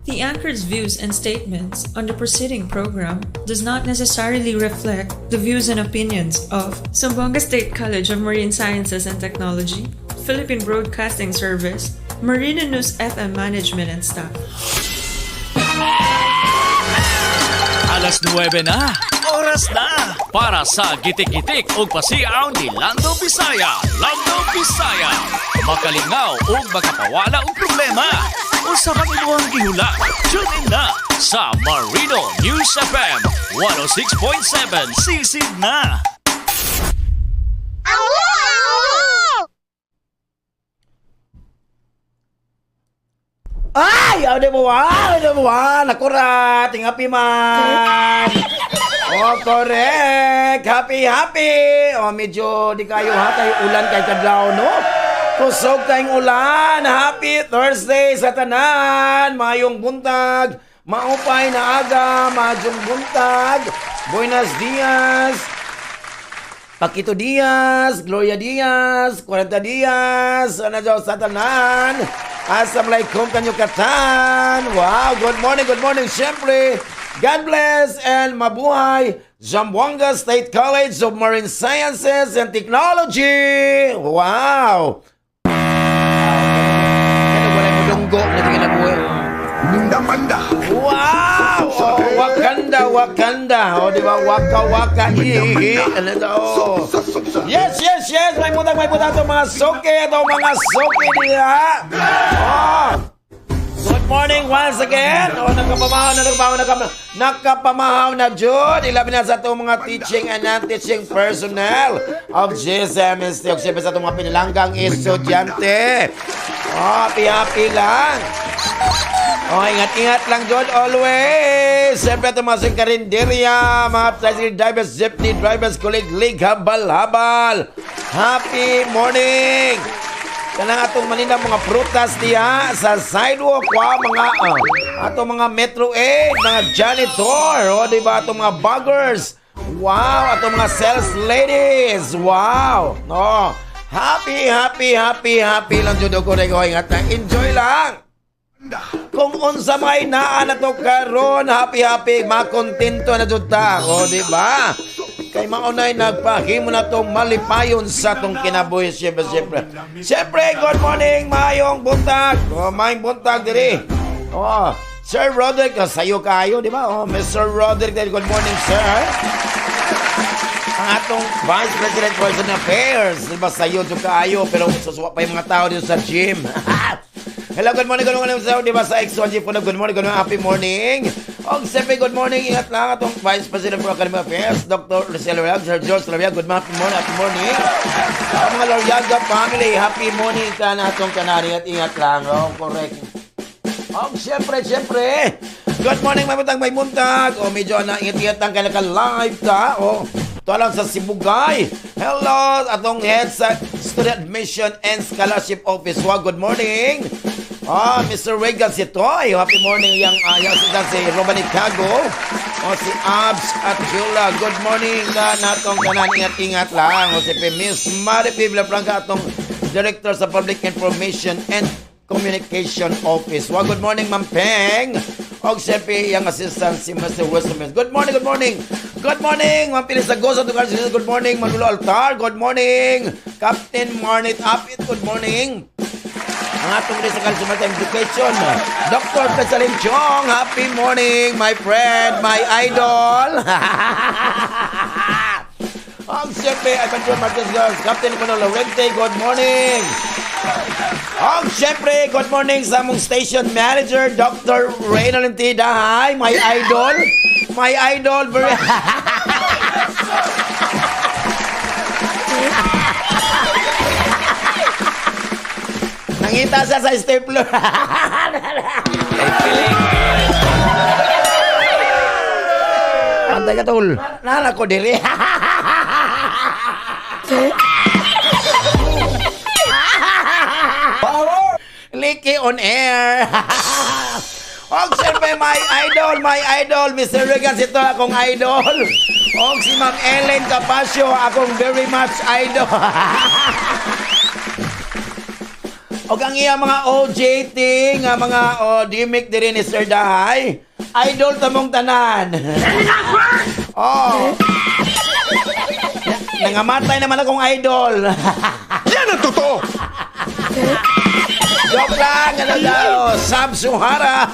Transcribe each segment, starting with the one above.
The anchor's views and statements on the preceding program does not necessarily reflect the views and opinions of Zamboanga State College of Marine Sciences and Technology, Philippine Broadcasting Service, Marina News FM management and staff. Alas 9 na. Oras na para sa gitik-gitik ug pasiaw ni Lando Bisaya. Lando Bisaya. Makalingaw ug makapawala og problema. Usa man imong gihula. Tune in na sa Marino News FM 106.7. Sisid na. Ay! Ano mo ba? Ano mo ba? Nakura! Tingapi man! Oh, correct! Happy, happy! Oh, medyo di kayo ha, kay ulan kay kadlaw, no? Kusog tayong ulan! Happy Thursday sa tanan! Mayong buntag! Maupay na aga! Madyong buntag! Buenos dias! Paquito Diaz, Gloria Diaz, 40 Diaz, ano daw sa tanan? Assalamualaikum kanyo katan. Wow, good morning, good morning. Siyempre, God bless and mabuhay Zamboanga State College of Marine Sciences and Technology. Wow. Ano wala mo dunggo na kinabuhi. Manda. Wow! Oh, Wakanda, Wakanda. Oh, di ba? Waka, waka, ihi. Ano daw? Yes, yes, yes! May butang itong mga soke. Itong mga soke niya. Oh! Good morning once again. Oh, nakapamahaw na, nakapamahaw, nakapamahaw, nakapamahaw na, Jud. Ilabi na sa itong mga teaching and non-teaching personnel of GSMST. O, siyempre sa itong mga pinalanggang estudyante. Oh, happy, happy lang. Oh, ingat-ingat lang, Jod, always. Siyempre, itong mga singkarinderya, mga tricycle drivers, jeepney drivers, kulig-lig, habal-habal. Happy morning! Kanang atong Manila mga prutas diha sa sidewalk, wa mga atong mga Metro 8, mga janitor, o di ba atong mga buggers. Wow, atong mga sales ladies. Wow. No. Happy, happy, happy, happy lang jud ko ingat na. Enjoy lang. Kung unsa may naa na to karon, happy happy, makontento na jud ta. O di ba? Kay maunay nagpahimo na tong malipayon sa tong kinabuhi siyempre siyempre. Siyempre, good morning, maayong buntag. O maayong buntag diri. O, Sir Roderick, oh, sayo kayo, di ba? O, Mr. Roderick, good morning, sir. Ang atong Vice President for Foreign Affairs, di ba sayo jud kaayo pero susuwa pa yung mga tao dito sa gym. Hello, good morning, sir. Di ba sa X1G po na good morning, happy morning. Og siyempre, good morning, ingat lang atong Vice President for Academic Affairs, Dr. Rosel Loriaga, Sir George Loriaga, good morning, happy morning. Ang mga Loriaga family, happy morning ka na atong kanan, ingat, ingat lang. Oh, correct. Og siyempre, siyempre, good morning, may buntag, may buntag. O medyo na, ingat-ingat lang ka, naka-live ka. O, ito lang sa Sibugay. Hello, atong head sa Student Admission and Scholarship Office. Wow, good morning. Ah, Mr. Regan Sitoy. Happy morning yang yang assistant si Robani Cago. O si Abs at Jula. Good morning ka natong kanan. Ingat-ingat lang. O si Miss Mari P. Villafranca atong Director sa Public Information and Communication Office. Wow, good morning, Ma'am Peng. Og siyempre, yung assistant si Mr. Wilson. Good morning, good morning. Good morning, Ma'am Pilis Sagosa. Good morning, Manulo Altar. Good morning, Captain Marnit Apit. Good morning. Ang atong rin sa College of Maritime Education, Dr. Pesalin Chong. Happy morning, my friend, my idol. Ang siyempre, Adventure Marquez Girls, Captain Manolo Lorente, good morning. Ang siyempre, good morning sa among station manager, Dr. Reynald T. Dahay, my idol. My idol, very... Nangita siya sa stapler. Antay ka, tol. Nala ko diri. Licky on air. Og siyempre, my idol, Mr. Regan Sito, akong idol. Og si Ma'am Ellen Capasio, akong very much idol. Og ang iya mga OJT nga mga dimik diri ni Sir Dahay. Idol tamong tanan. Oh. Nangamatay naman akong idol. Yan ang totoo! Joke lang, ano daw? Sab Suhara.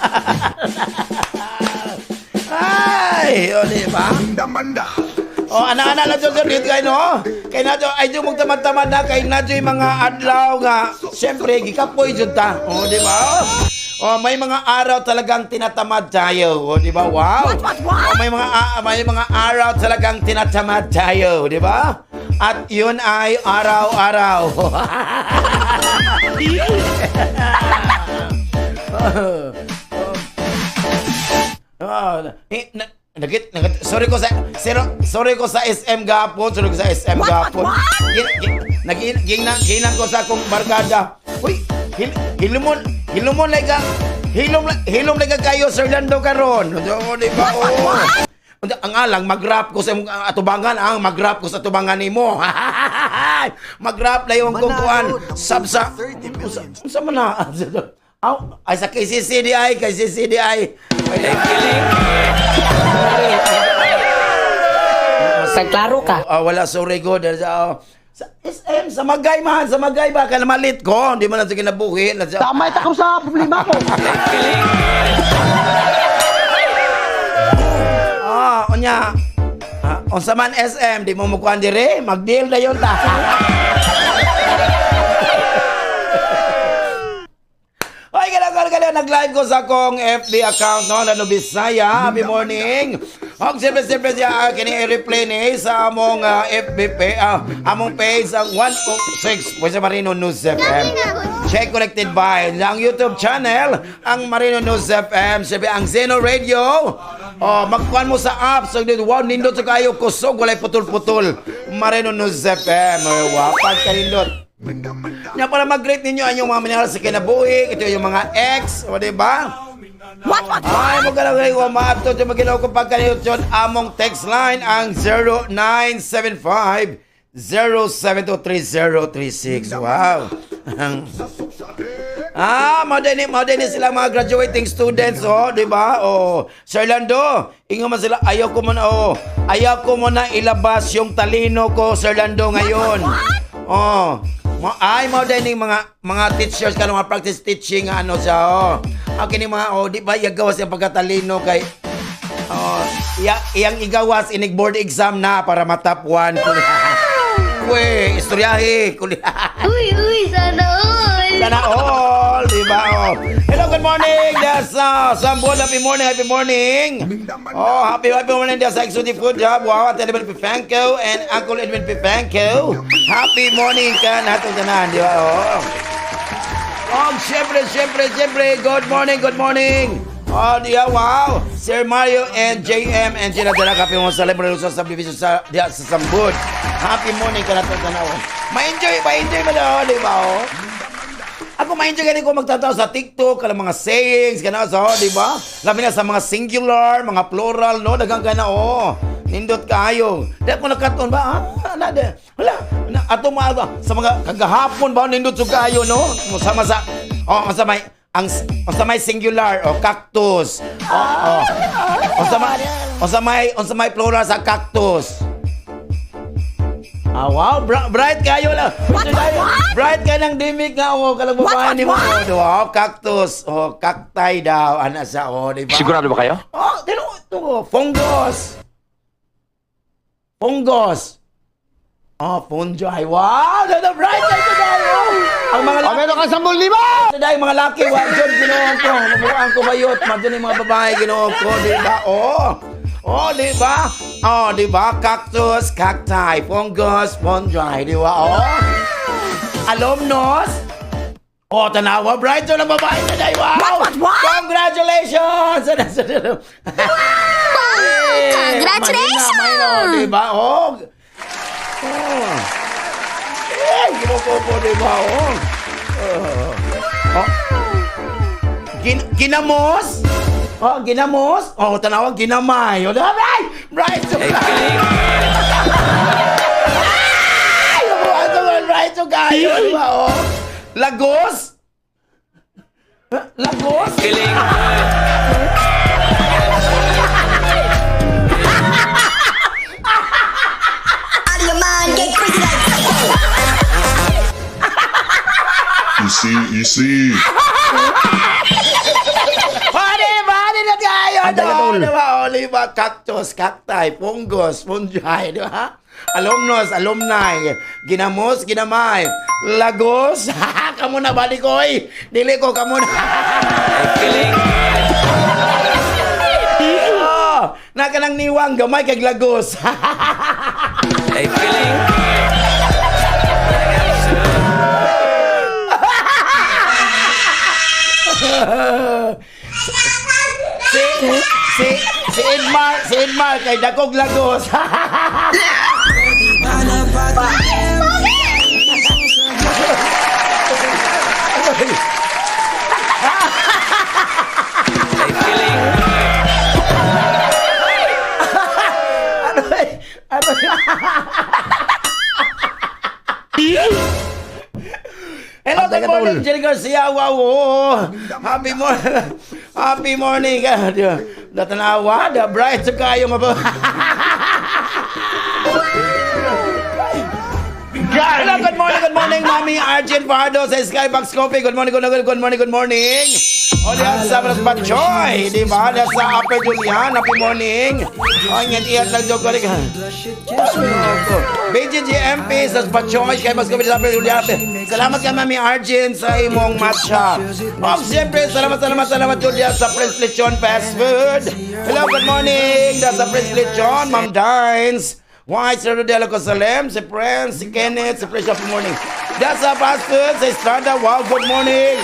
Ay, o di ba? Manda! O, ana-ana lang dyan, sir, dito kayo, no? Kay na ay dyan mong tamad-tamad na, kay na dyan mga adlaw nga. Siyempre, gikapoy dyan ta. O, di ba? O, may mga araw talagang tinatamad tayo. O, di ba? Wow! O, may mga araw talagang tinatamad tayo, di ba? At yun ay araw-araw. Oh, eh, na, nagit, nagit, sorry ko sa zero, sorry ko sa SM gapon, sorry ko sa SM gapon. Gin, gin, nagin, ginang, ginang ko sa akong barkada. Uy, hilumon, hilumon like ka, hilom, hilom like ka kayo, Sir Lando karon. O, di ba? Oh. Unsa, ang alang mag-rap ko sa imong atubangan, ang mag-rap ko sa atubangan nimo. Mag-rap na yung kung kuan. Sab sa unsa unsa man na? Aw, ay sa KCCDI, KCCDI. Klaro ka. Ah, wala, sorry ko. Dahil sa SM, sa Magay man, sa Magay ba? Kaya malit ko, hindi man lang sa kinabuhi. Tama ita ko sa problema ko. Ah, unya. Ah, unsa man SM, di mo mukuan dire, mag-deal na yun ta. Ay, galaw, galaw, galaw. Nag-live ko sa akong FB account, no? Lano Bisaya. Happy morning. Og siyempre, siyempre, siya, kini i-replay ni sa among FB page, among page, ang 106 Pwede Marino News FM. Check connected by ang YouTube channel, ang Marino News FM. Siyempre, ang Zeno Radio. Oh, magkuhan mo sa app. So, wow, nindot sa kayo. Kusog, walay putol-putol. Marino News FM. Oh, wow, pagkanindot. Nya para mag-greet ninyo ang inyong mga minahal sa kinabuhi, ito yung mga ex, o di ba? What? Ay, mo galaw galaw maabto sa maginaw ko pagkaniyot among text line ang 0975 0723036. Wow. Ah, mao din sila mga graduating students, oh, di ba? Oh, Sir Lando, ingon man sila, ayaw ko muna, oh, ayaw ko muna ilabas yung talino ko, Sir Lando, ngayon. Oh, ay mao din mga teachers kanong mga practice teaching nga ano siya, oh. Ang kini mga oh, di ba iyagawas yung pagkatalino kay oh, iyang igawas inig board exam na para ma-top 1. We, istoryahe. Uy, uy, sana all. Sana all, di ba? Oh. Hello, good morning. That's Sambo. Happy morning, happy morning. Oh, happy, happy morning. That's Exotic Food Job. Wow, Ate Edwin Pifanco and Uncle Edwin Pifanco. Happy morning ka natong tanan, di ba? Oh. Oh, siyempre, siyempre, siyempre. Good morning, good morning. Oh, diya, wow. Sir Mario and JM and Gina Dela Kape mo sa Libre Luzon Subdivision sa, diya, sa Sambud. Happy morning ka natong tanan. Oh. Ma-enjoy, ma-enjoy mo na, oh, di ba? Oh? Ako ma-enjoy gani ko magtataw sa TikTok, kanang mga sayings, kana sa, oh, di ba? Labi na sa mga singular, mga plural, no? Daghang kana, oh. Nindot kaayo. Di ako nakaton ba? Ah, na, di. Wala. Na, ato mga, sa mga kagahapon ba, nindot sa kaayo, no? Sama sa, oh, sa may, ang sa may singular, oh, cactus. Oh. O sa may plural sa cactus. Ah, wow, bright kayo lang. What? Bright ka ng dimik nga oh, kalang babae ni mo. Oh, wow, cactus. Oh, cacti daw ana sa oh, di ba? Sigurado ba kayo? Oh, tino ito, fungus. Fungus. Oh, fungi. Wow, the bright kayo today. Oh. Ang mga O, meron kang 10,000! today, mga laki, wa jud Ginoo ko. Mabuang ko bayot, madun yung mga babae Ginoo ko, di ba? Oh. Oh, di ba? Oh, di ba? Cactus, cacti, fungus, fungi, di ba? Oh. Alumnos. Oh, tanawa, bright yun ang babae today. Wow! What, what, what? Congratulations! Congratulations! Mahina, mahina, di ba? Oh. Oh. Eh, kinukupo, di ba? Oh. Oh. Oh. Ginamos? Oh, ginamos? Oh, tanawa, ginamay. Oh, ay! Bright to Ay! Bright to kayo, di ba? Oh. Lagos? Lagos? Feeling good. Out of your mind, get crazy like You see, you see. Pare, pare na tayo! No, di ba? O, di ba? Cactus, cacti, fungus, fungi, di ba? Alumnos, alumni, ginamos, ginamay, lagos, kamo na balik oy. Dili ko kamo na. Feeling good. Oh, nakalang niwang gamay kag lagos. I feeling good. Si Edmar kay dakog lagos. I feeling good. Ano eh? Ano? Hello, good morning, Jerry Garcia. Wow, oh. Happy morning. Happy morning. Natanawa, the bright sa kayo nga ba? Hello, good morning, Mami Arjun Fajardo sa Skybox Coffee. Good morning, good morning, good morning, good morning. O diyan sa Bras Batchoy, di ba? Diyan sa Upper Julian, happy morning. O, ingat, ingat lang, joke, correct. BGGMP sa Batchoy, Skybox Coffee sa Upper Julian. Salamat ka, Mami Arjun, sa imong matcha. O, siyempre, salamat, salamat, salamat, Julia, sa Prince Lechon Fast Food. Hello, good morning. Diyan sa Prince Lechon, Ma'am Dines. Why, Sir Rodelo Cosalem, si Prince, si Kenneth, si Prince, happy morning. That's a fast food, sa Estrada. Wow, good morning.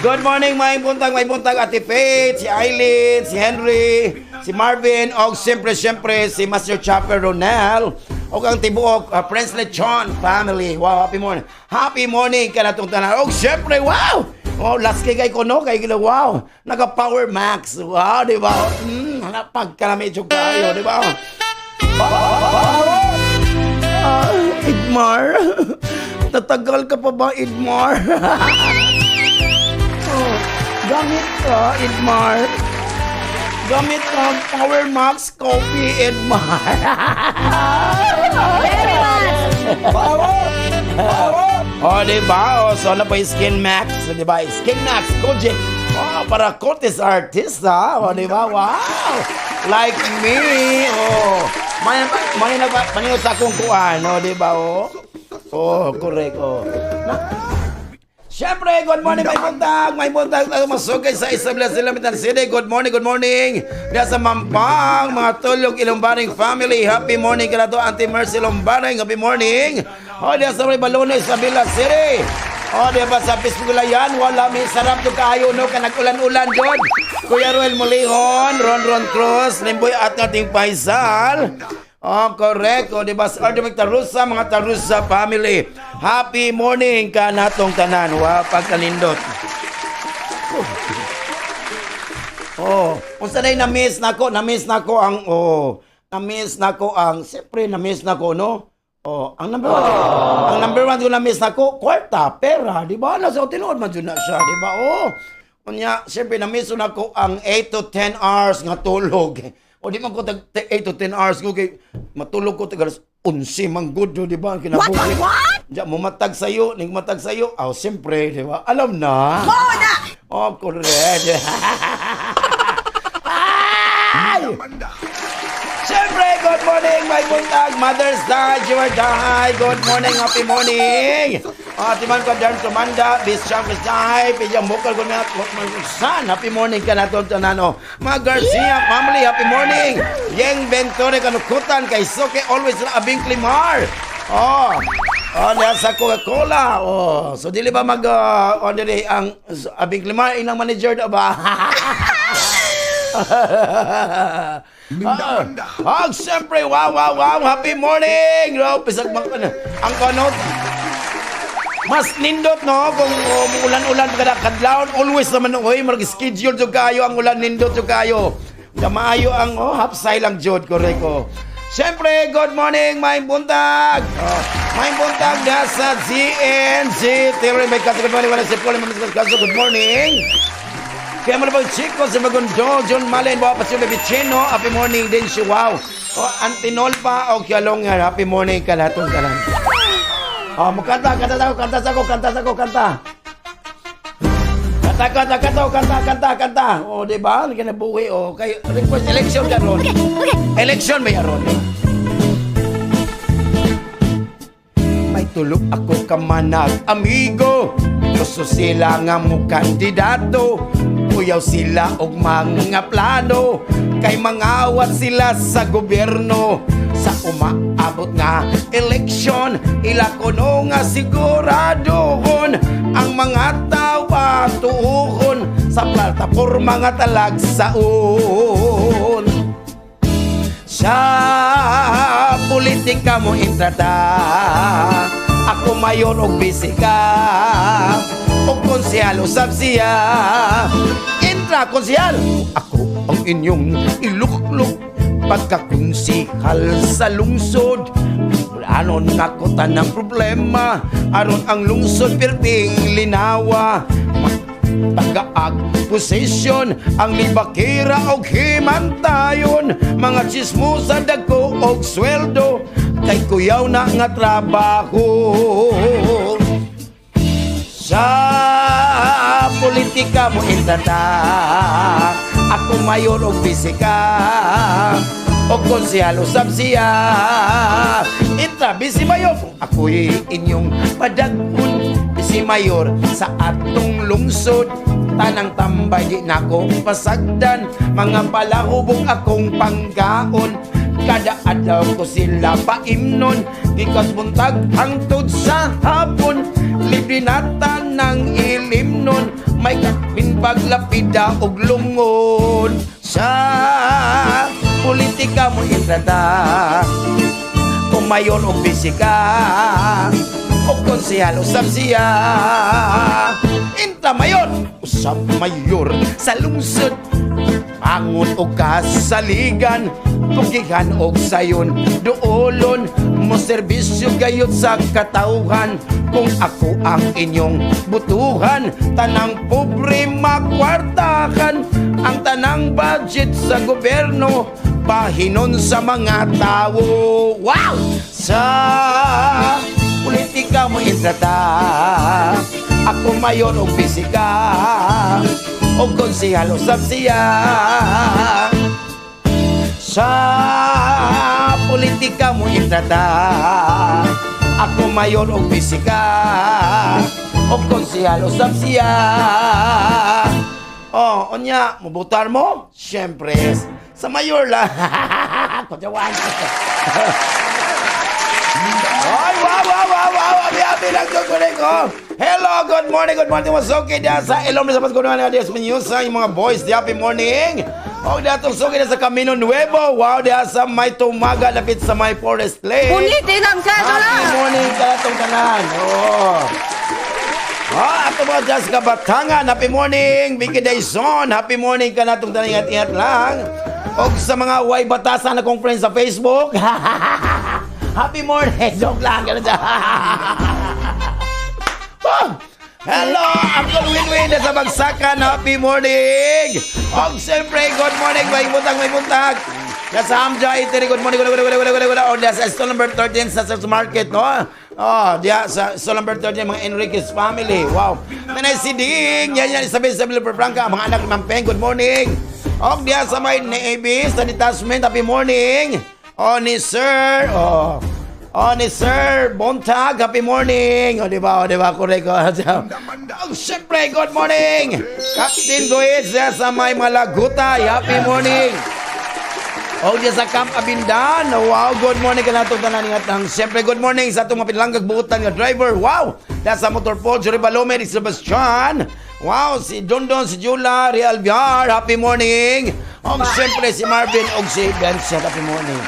Good morning, may buntag, Ate Faith, si Eileen, si Henry, si Marvin, og siyempre, siyempre, si Master Chopper Ronel, og ang tibuok, Prince Lechon family. Wow, happy morning. Happy morning kanatong tanan. Og siyempre, wow! Wow, last kay kay kono kay gila, wow. Naka Power Max. Wow, di ba? Pagkalami jud kayo, di ba? Ah, Idmar. Tatagal ka pa ba, Idmar? Oh, gamit ka, Idmar. Gamit ka ang Power Max Coffee, Idmar. Very much. Oh, di ba? Oh, so ano pa yung Skin Max? Di ba? Skin Max, Kojic. Oh, para Cortes artist, ha? Oh, di ba? Wow! Like me. Oh. May may na ba manino sa akong kuan, oh, di ba? Oh. Oh, correct. Oh. Siyempre, good morning, may buntag, may buntag, masugay sa Isabela Silamitan City. Good morning, good morning. Diya sa Mampang, mga tulog Ilombaring family. Happy morning ka na to, Auntie Mercy Lombaring. Happy morning. O, diya sa may Balono, Isabela City. O, diya ba sa Pispugulayan, wala may sarap to kayo, no, ka nag-ulan-ulan, Jod. Kuya Ruel Mulihon, Ron Ron Cruz, Limboy at ating Paisal. Oh, correct. O, di ba? Sa Order Tarusa, mga Tarusa family. Happy morning ka natong tanan. Wa pagkalindot. Oh, unsa day na-miss nako, na-miss nako ang oh, na-miss nako ang siyempre na-miss nako no. Oh, ang number one ko na-miss nako, kwarta, pera, di ba? Nasa tinuod man jud na siya, di ba? Oh. Unya, siyempre na-miss nako ang 8 to 10 hours nga tulog. O di man ko tag 8 to 10 hours ko kay matulog ko tag alas 11 man good, di ba? Kinabuhi. What, what? Diya, mumatag sayo, ning matag sayo. Aw, siyempre, di ba? Alam na. Oh, na. Oh, correct. Ay! Siyempre, good morning, may buntag, Mother's Day, Jewel Dahay. Good morning, happy morning. Ati man ko dyan, Tumanda, Bisyang Dahay, Pijang Bukal, good morning, San, happy morning ka na to, tanano. Mga Garcia family, happy morning. Yeng Ventore, Kanukutan, kay Soke, always na Abing Climar. Oh, oh, diyan sa Coca-Cola. Oh, so dili ba mag, oh, dili, ang Abing Climar, inang manager na ba? Ah, ah, siyempre, wow, wow, wow, happy morning! No, pisag ang kono, mas nindot no kung ulan-ulan kada kadlawon always naman oy mag schedule jud kayo ang ulan nindot jud kayo. Maayo ang oh hapsay lang jud correct oh. Siyempre, good morning, may buntag. Oh, may buntag na sa GNC. Terry may kaso, good morning. Wala si Paul, may kaso, good morning. Kaya mo na ba Chico sa Magundo, John Malen, Bawa pa si Chino, happy morning din si Wow. O, Antinolpa o Kialongan, happy morning ka lahat tanan. O, mukanta, kanta sa ako, kanta sa ako, kanta sa ako, kanta. Kanta, kanta, kanta, kanta, kanta, kanta. O, di ba? Kinabuhi, o. Kay, request election ka ron. Election may aron. May tulog ako kamanag amigo. Gusto sila nga mo kandidato. Kuyaw sila og mga plano. Kay mangawat sila sa gobyerno. Sa umaabot nga eleksyon, ila kuno nga siguradohon ang mga tawa tuuhon sa plataporma nga talagsaon. Sa politika mo intrata, ako mayor og bisika og konsehal usab siya. Intra konsehal, ako ang inyong iluklok pagkakonsehal sa lungsod. Anon nako tanang problema, aron ang lungsod pirting linawa. Tagaag posisyon ang libakira og himantayon, mga chismosa dagko og sweldo kay kuyaw na nga trabaho. Sa politika mo intrata, ako mayor og bisika og konsehal usab siya. Intra bisi mayor, kung ako'y inyong padag-on, bisi mayor sa atong lungsod, tanang tambay di nako pasagdan, mga palahubog akong panggaon. Kada adlaw ko sila paimnon, gikas buntag hangtod sa hapon, libre na tanang ilimnon, may kapin paglapida og lungon. Sa politika mo intrata, kung mayor og bisika o konsehal usab siya. Intra mayor, usab mayor sa lungsod, bangon og kasaligan, kugihan og sayon duolon, mo serbisyo gayud sa katawhan. Kung ako ang inyong butuhan, tanang pobre makwartahan, ang tanang budget sa gobyerno bahinon sa mga tao. Wow! Sa politika mo intrata, ako mayor og bisika og konsehal usab siya. Sa politika mo intrata, ako mayor og bisika og konsehal usab siya. Oh, unya, mubutar mo? Siyempre, sa mayor lang. Kutyawan. Ay, wow, wow, wow, wow. Abi, abi lang good morning ko. Hello, good morning, good morning. Mas okay diyan sa Elom sa Pascual nga Dios Menyusa, yung mga boys, di happy morning. O, datong suki na sa Camino Nuevo. Wow, diya sa may Tumaga, lapit sa may Forest Lake. Punitin ang cedula! Happy morning kanatong tanan. Oh. Ah, ato mga dyan sa Kabatangan, happy morning. Vicky Dayson, happy morning kanatong tanan. Ingat-ingat lang. Og sa mga way batasan na kong friends sa Facebook. Happy morning. Joke lang. Ganun siya. Oh, hello, Uncle Winwin sa Bagsakan. Happy morning. Og siyempre, good morning. May buntag, may buntag. Nasa Hamja Itery, good morning. Good morning, good morning, good morning. O, nasa stall number 13 sa Sales Market, no? Oh, diya sa stall number 13, mga Enriquez family. Wow. Nanay Siding, yan yan, Isabel, Isabel Franca, mga anak ni Ma'am Peng, good morning. Og diya sa may Navy, sa detachment, happy morning. O, ni Sir, oh. Oh, ni Sir Bontag, happy morning. O, di ba? O, di ba? Correct. Oh, siyempre, good morning. Captain Goetz sa may Malagutay, happy morning. O, diya sa Camp Abindan. Wow, good morning ka nato tanan ingat ang. Siyempre, good morning sa atong mga pinalanggang buutan nga driver. Wow, diya sa Motor Paul, Jerry Balome, Sebastian. Wow, si Dondon, si Jula, Real Viar, happy morning. O, siyempre, si Marvin, o si Benson, happy morning.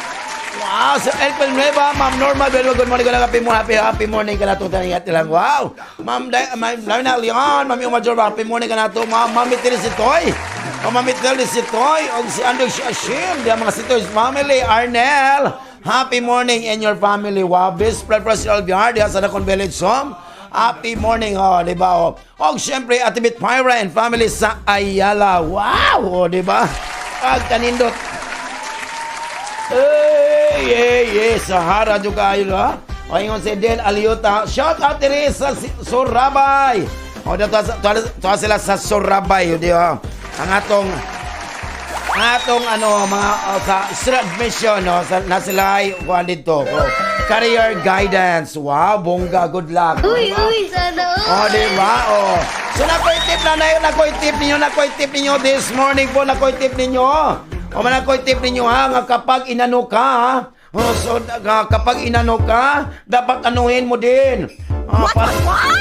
Wow, Sir El Nueva, Ma'am Norma Bello, good morning, happy morning, happy, happy morning ka nato tanan ingat lang. Wow, Ma'am Ma'am Leon, Ma'am Uma Jorba, happy morning ka nato. Ma'am Mami Teresitoy. O Mami Teresitoy, o si Andrew Ashim, di ang mga Sitoy's family, Arnel. Happy morning and your family. Wow, best friend President Albiar diha sa Dakon Village Home. Happy morning, oh, di ba? Oh. Og syempre, Ate Bit Pyra and family sa Ayala. Wow, oh, di ba? Pagkanindot. Hey, hey, hey, Sahara jud kayo, ha? O, ingon si Del Aliota. Shout out diri sa Surabay. O, dito to sila sa Surabay, di ba? Ang atong ano mga oh, sa student admission, no, sa, na sila ay kuan dito. Oh, career guidance. Wow, bongga, good luck. Uy, uy, sana Oh, di ba? Oh. So nakoy tip na na nakoy tip ninyo, nakoy tip ninyo this morning po, nakoy tip ninyo. O man, nakoy tip ninyo ha, nga kapag inano ka, ha? Oh, so kapag inano ka, dapat anuhin mo din. Oh, para,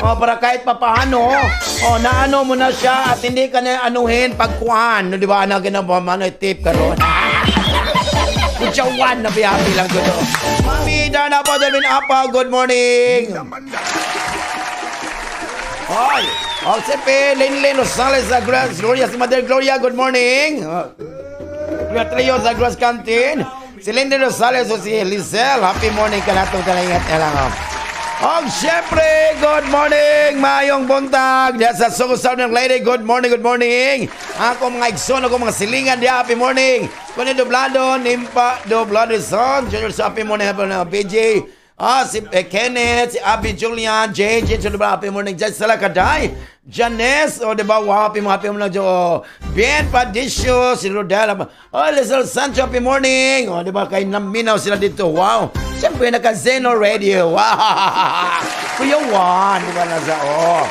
oh, para kahit papaano, oh, naano mo na siya at hindi ka na anuhin pagkuhan. No, di ba? Ano ginagawa mo, ano tip karon? Kutsawan na biyabi lang dito. Mami, Dana po, Delvin Apa, good morning. Hoy! Oh, siyempre, Linlin Rosales sa Grass Gloria, si Mother Gloria, good morning. Oh. Kuya Trio sa Grass Canteen. Si Linlin Rosales o si Lizelle, happy morning ka natong talingat na lang. Oh. Og syempre, good morning, mayong buntag. Diya sa Sugo Southern Lady, good morning, good morning. Ako mga igsoon, ako mga silingan diya, happy morning. Kunin Doblado, Nimpa, Doblado Son, Junior, sa happy morning, happy morning, BJ. Ah, si Kenneth, si Abby Julian, JJ, so diba, happy morning, Jess Salakaday, Janice, o diba, wow, happy, happy morning, oh, Bien Padisio, si Rodel, oh, Lizelle Sancho, happy morning, o diba, kay naminaw sila dito, wow, siyempre, naka-Zeno Radio, wow, Kuya Juan, diba, nasa, oh,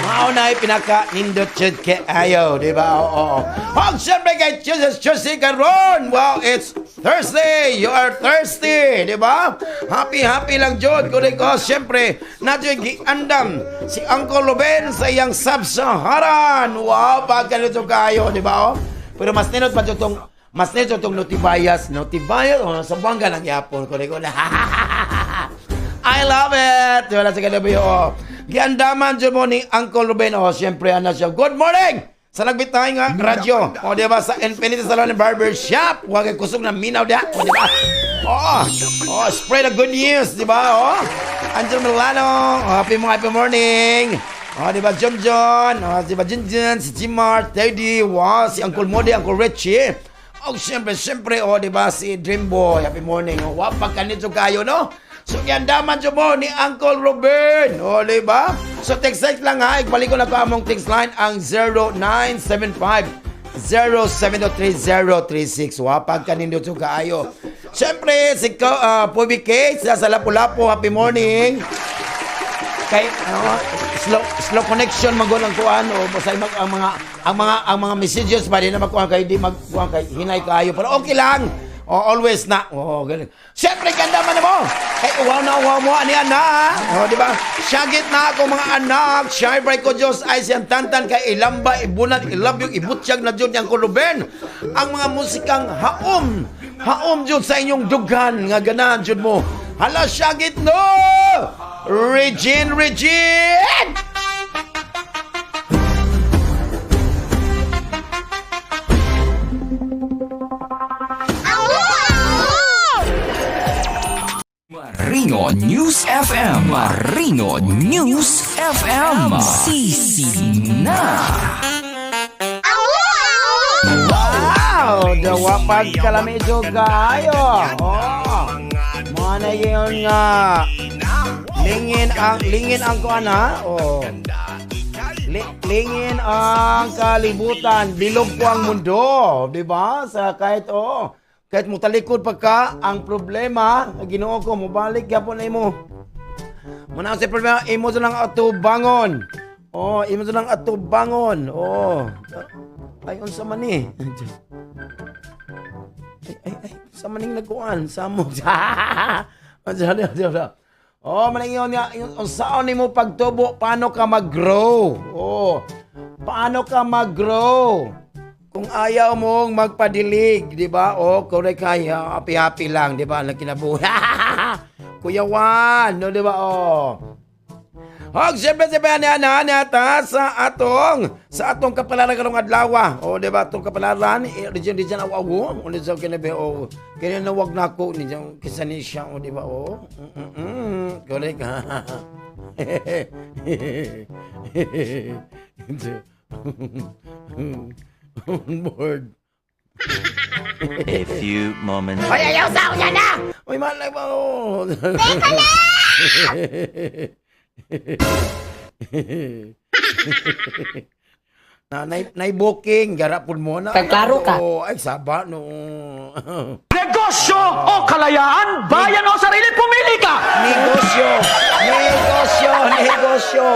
mao na pinaka nindot jud kaayo, di ba? Oo. Og syempre kay Jesus Tuesday karon. Wow, it's Thursday. You are thirsty, di ba? Happy happy lang jud kundi ko syempre nadyo'y giandam si Uncle Ruben sa iyang Sub-Saharan. Wow, pagkalito kayo, di ba? Oh? Pero mas nindot tong Notibayas, Notibayas, oh, sa Buanga lang yapon kundi ko. I love it! Wala sa kalabi, oh. Giandaman dyan mo ni Uncle Ruben. Oh, siyempre, ano siya. Good morning! Sa nagbitay nga, radyo. O, di ba? Sa Infinity Salon and Barber Shop. Huwag kay kusog na minaw diya. O, di ba? Oh, oh, spread the good news, di ba? Oh, Angel Milano. Oh, happy mo, happy morning. Oh, di ba, John John? Oh, di ba, Jun Jun, si Jimar, Teddy, wow, si Uncle Modi, Uncle Richie. Oh, siyempre, siyempre, oh, di ba, si Dreamboy, happy morning. Oh, wow, pagkanito kayo, no? So, giandaman dyan mo ni Uncle Ruben. O, di ba? So, text text lang ha. Ibalik ko na ko among text line ang 0975 0733036. Wa pagkanindot kaayo. Siyempre, si Pubi Kate sa Lapu-Lapu, happy morning. Kay ano, slow slow connection magol ang kuan o basta mag, ang mga messages ba di na magkuan kay di magkuan kay hinay kayo, pero okay lang. Oh, always na. Oh, ganun. Siyempre, ganda man mo. Kay uwaw na uwaw mo ani ana. Oh, di ba? Syagit na ako mga anak. Shy break ko Diyos ay siyang tantan kay ilamba, ibunat, ilabyog, ibutsyag na jud niyang kuluben. Ang mga musikang haom. Haom jud sa inyong dugan nga ganahan jud mo. Hala, syagit no! Regine, Regine! Marino News FM. Marino News FM. Sisi na. Wow! Dawa pagkalami kayo. Oh. Mga na yun nga. Lingin ang kuan ha. Oh. Lingin ang kalibutan, bilog po ang mundo, di ba? Sa kahit oh, kahit mo talikod pa ka, ang problema, Ginoo ko, mobalik gyapon na imo. Muna sa problema, imo sa lang atubangon. Oh, imo sa lang atubangon. Oh. Ay, unsa man ni? Ay, ay, ay, sa maning nagkuan, samog. Oh, maning yun nga, yung unsaon nimo pagtubo, paano ka mag-grow? Oh, paano ka mag-grow? Kung ayaw mong magpadilig, di ba? Oh, correct kaya, happy-happy lang, di ba? Ang kinabuhi. Kuya Juan, no, di ba? Oh. Hog, siyempre, siyempre, ani, ani, ani, ata sa atong kapalaran karong adlaw. O, di ba, atong kapalaran, eh, region, region, aw, aw, o, sa kinabi, o, kaya nawag na ako, ni kisa ni siya, o, di ba, o, correct, ha. On board. A few moments Ay, ayaw sa ako na! Uy, malay ba, oh. Teka lang! Na nay booking garapon mo na. Nagklaro ka. Oh, ay saba no. Negosyo o kalayaan, bayan o sarili, pumili ka! Negosyo, negosyo, negosyo.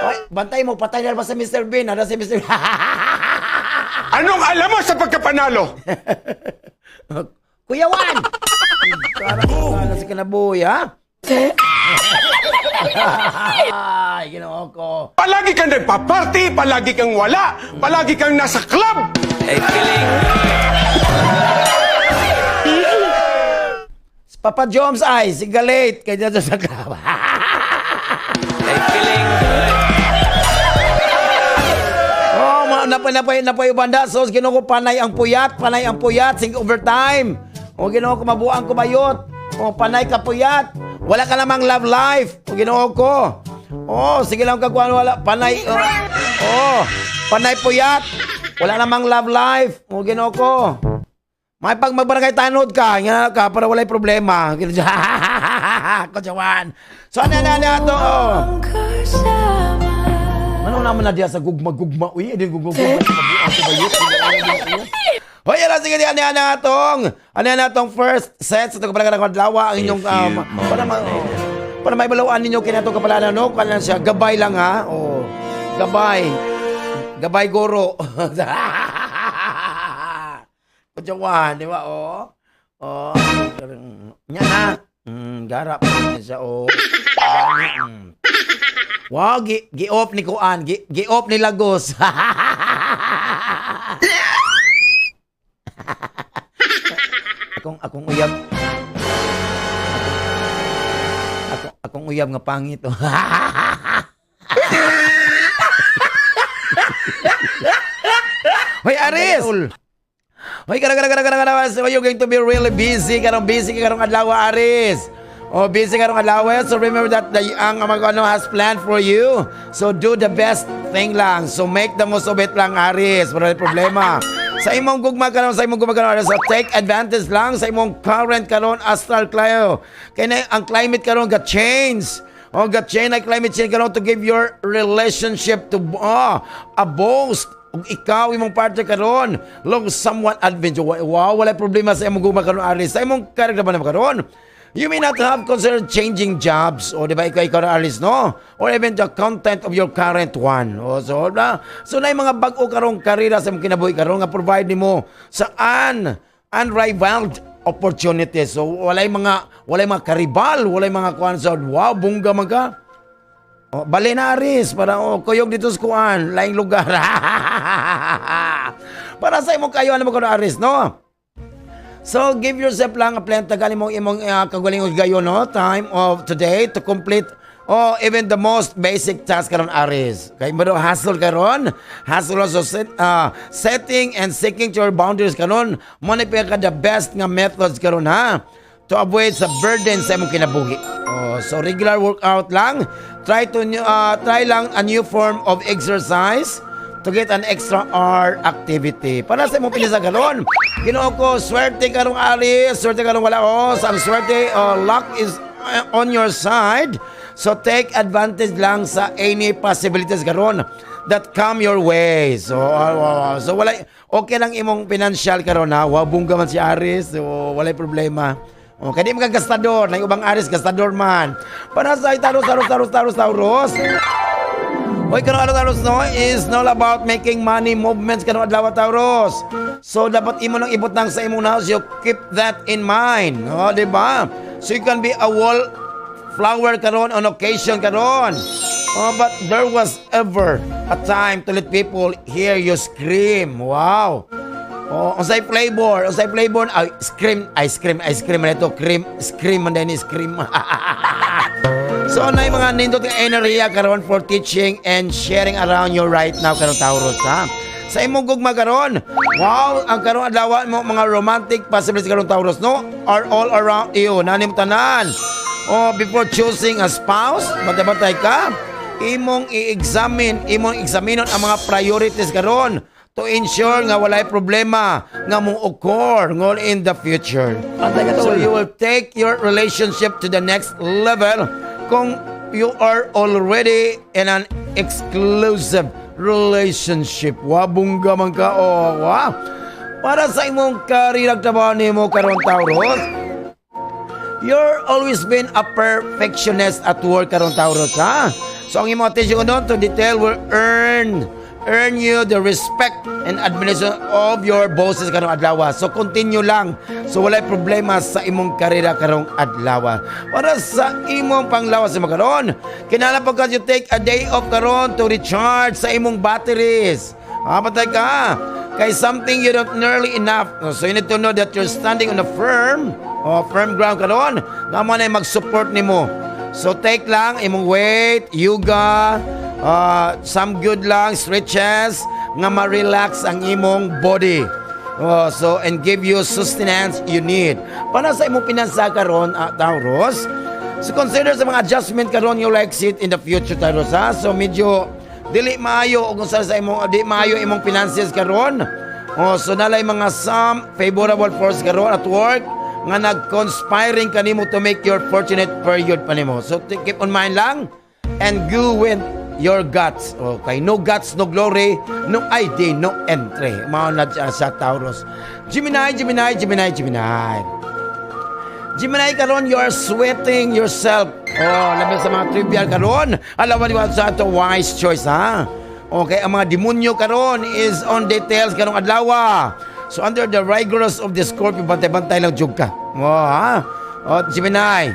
Ay, bantay mo, patay na ba sa Mr. Bean? Ano si Mr. Anong alam mo sa pagkapanalo? Kuya Juan! Parang sa kinabuhi, ha? Ay, ginoo ko. Palagi kang nagpa-party, palagi kang wala, palagi kang nasa club! A feeling Papa Joms ay, si Galit, kaya dyan sa club. A feeling good. Oh, ma napay napay napay banda so Ginoo ko panay ang puyat sing overtime. O Ginoo ko mabuang ko bayot. O panay ka puyat. Wala ka namang love life. O Ginoo ko. Oh, sige lang kagkuan wala panay oh, oh, panay puyat. Wala namang love life. O Ginoo ko. May pag magbarangay tanod ka, nga ka para walay problema. Kutsawan. So ano ano ano ato? Oh. Ano naman na diya sa gugma-gugma? Uy, hindi gugma-gugma. Hoy, ala sige di ano atong. Ano na atong first set sa itong kapalaran ng adlaw ang inyong A few para ma moments later. para may balawaan ninyo kinato kapalaran no, kanan siya gabay lang ha. Oh. Gabay. Gabay goro. Kutsawan, di ba? Oh. Oh. Nya na. Garap siya oh. Wow, gi gi-off ni Kuan, gi gi-off ni Lagos. Akong uyab. Akong uyab nga pangit. Oh. Hoy Aris. Hoy, gara gara gara gara gara. So you're going to be really busy karong busy ka karong adlaw, Aris. Oh, busy karong adlaw. So remember that the ang mag ano has planned for you. So do the best thing lang. So make the most of it lang, Aris. Wala problema. Sa imong gugma karon, Aris, so take advantage lang sa imong current karon astral kayo. Kay na ang climate karon got change. Oh, got change like climate change karon to give your relationship to oh, a boost ug ikaw imong partner karon long somewhat adventure. Wow, wala problema sa imong gugma karon, Aris. Sa imong character ba naman karon, you may not have considered changing jobs o di ba ikaw ikaw na, Aris, no, or even the content of your current one. O so na so na mga bag-o karong karera sa imong kinabuhi karon nga provide nimo sa unrivaled opportunities. So walay mga karibal, walay mga kuan sa wow bungga man ka. Oh, bali na Aris para oh, kuyog dito sa kuan, laing lugar. Para sa imong kayo ano mo kuno Aris, no? So give yourself lang a plan tagaan imong imong kagalingon gayon no time of today to complete oh even the most basic task karon Aris. Kay mo hassle karon, hassle so setting and sticking to your boundaries karon mo na ka the best nga methods karon ha to avoid sa burden sa imong kinabuhi. Oh, so regular workout lang. Try lang a new form of exercise to get an extra hour activity. Para sa imong pinisa karon. Ginoo ko, swerte karong Aris, swerte karong wala oh, ang swerte, oh, luck is on your side. So take advantage lang sa any possibilities karon that come your way. So, so wala okay lang imong financial karon ha. Wa bungga man si Aris, so walay problema. Okay, di mga gastador, na ubang Aris gastador man. Para sa Taurus, Taurus, Taurus, Taurus, Taurus. Hoy, karon ano Taurus no is all about making money movements karon adlaw Taurus. So dapat imo nang ibutang sa imong house, you keep that in mind, no, di ba? So you can be a wall flower karon on occasion karon. Oh, but there was ever a time to let people hear you scream. Wow. Oh, unsay flavor? Unsay flavor? Ay, scream, ice cream, ice cream man ito, cream, scream man din, scream. So na yung mga nindot nga enerhiya karon for teaching and sharing around you right now karon, Taurus, ha. Sa imong gugma karon, wow, ang karon adlaw mo mga romantic possibilities karon, Taurus, no, are all around you. Nanim tanan. Oh, before choosing a spouse, bantay-bantay ka. Imong i-examine, imong examinon ang mga priorities karon to ensure nga walay problema nga mo occur ngon in the future. So you will take your relationship to the next level kung you are already in an exclusive relationship. Wa, bungga man ka, oh, wa. Para sa imong karerag trabaho nimo karon, Taurus, you're always been a perfectionist at work karon, Taurus, ha? So ang imong attention doon to detail will earn you the respect and admiration of your bosses karong adlaw. So continue lang. So walay problema sa imong karera karong adlaw. Para sa imong panglawas sa karon, kinahanglan pagka you take a day off karon to recharge sa imong batteries. Ah, patay ka. Kay something you don't nearly enough. So you need to know that you're standing on a firm ground karon. Nga mo na mag-support nimo. So take lang imong weight, yoga, some good lang stretches nga ma-relax ang imong body. Oh, so and give you sustenance you need. Para sa imong pinansa karon, Taurus, so consider sa mga adjustment karon you like it in the future, Taurus, ha. So medyo dili maayo og sa imong di maayo imong finances karon. Oh, so nalay mga some favorable force karon at work nga nag-conspiring kanimo to make your fortunate period pa nimo. So keep on mind lang and go with your guts. Okay, no guts, no glory, no ID, no entry. Mao na siya sa Taurus. Gemini, Gemini, Gemini, Gemini. Gemini karon, you are sweating yourself. Oh, labi sa mga trivial karon. Alam mo sa ato wise choice, ha. Okay, ang mga demonyo karon is on details karong adlaw. So under the rigorous of the Scorpio, bantay-bantay lang jud ka. Oh, ha. Oh, Gemini.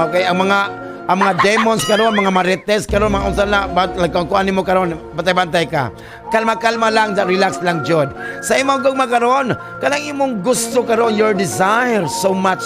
Okay, ang mga demons karon, mga marites karon, mga unsa na bat like kung kuan nimo karon, bantay-bantay ka. Kalma-kalma lang, relax lang jud. Sa imong gugma karon, kanang imong gusto karon, your desire so much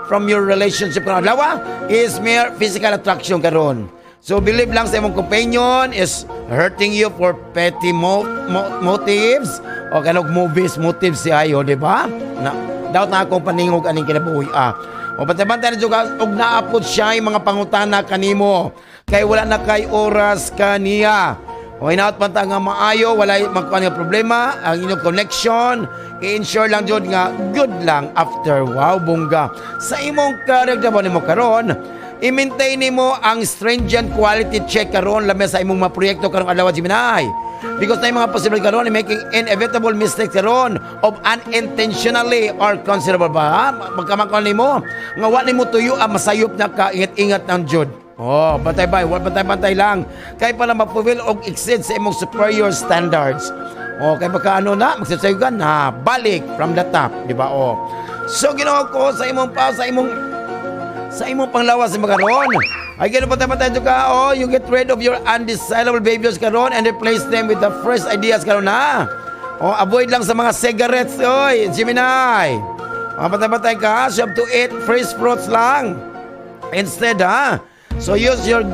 from your relationship karon adlaw is mere physical attraction karon. So believe lang sa imong companion is hurting you for petty motives o kanog movies motives si ayo, di ba? Na daot na akong paningog aning kinabuhi, ah. O bantay-bantay na jud ka, og naapod siya yung mga pangutana kanimo kay wala na kay oras kaniya. O hinaot pa ta nga maayo, walay magkuan nga problema, ang inyong connection, i-ensure lang jud nga good lang after. Wow, bongga. Sa imong career nimo karon, i-maintain nimo ang stringent quality check karon labi sa imong mga proyekto karong adlaw, Gemini. Because na yung mga possible karon making inevitable mistakes karon of unintentionally or considerable ba, ha? Magkamakon nimo nga wa nimo tuyo ang masayop na ka, ingat-ingat ng jud. Oh, bantay bay, wa bantay-bantay lang. Kay para ma-fulfill og exceed sa imong superior standards. Oh, kay baka ano na, magsasayo ka na, balik from the top, di ba? Oh. So Ginoo ko sa imong panglawas sa karon. Ay gano'n pa tayo ka, oh, you get rid of your undesirable behaviors karon and replace them with the fresh ideas karon na. Oh, avoid lang sa mga cigarettes, oy, Gemini. Oh, bantay-bantay ka, you have to eat fresh fruits lang instead, ha? So use your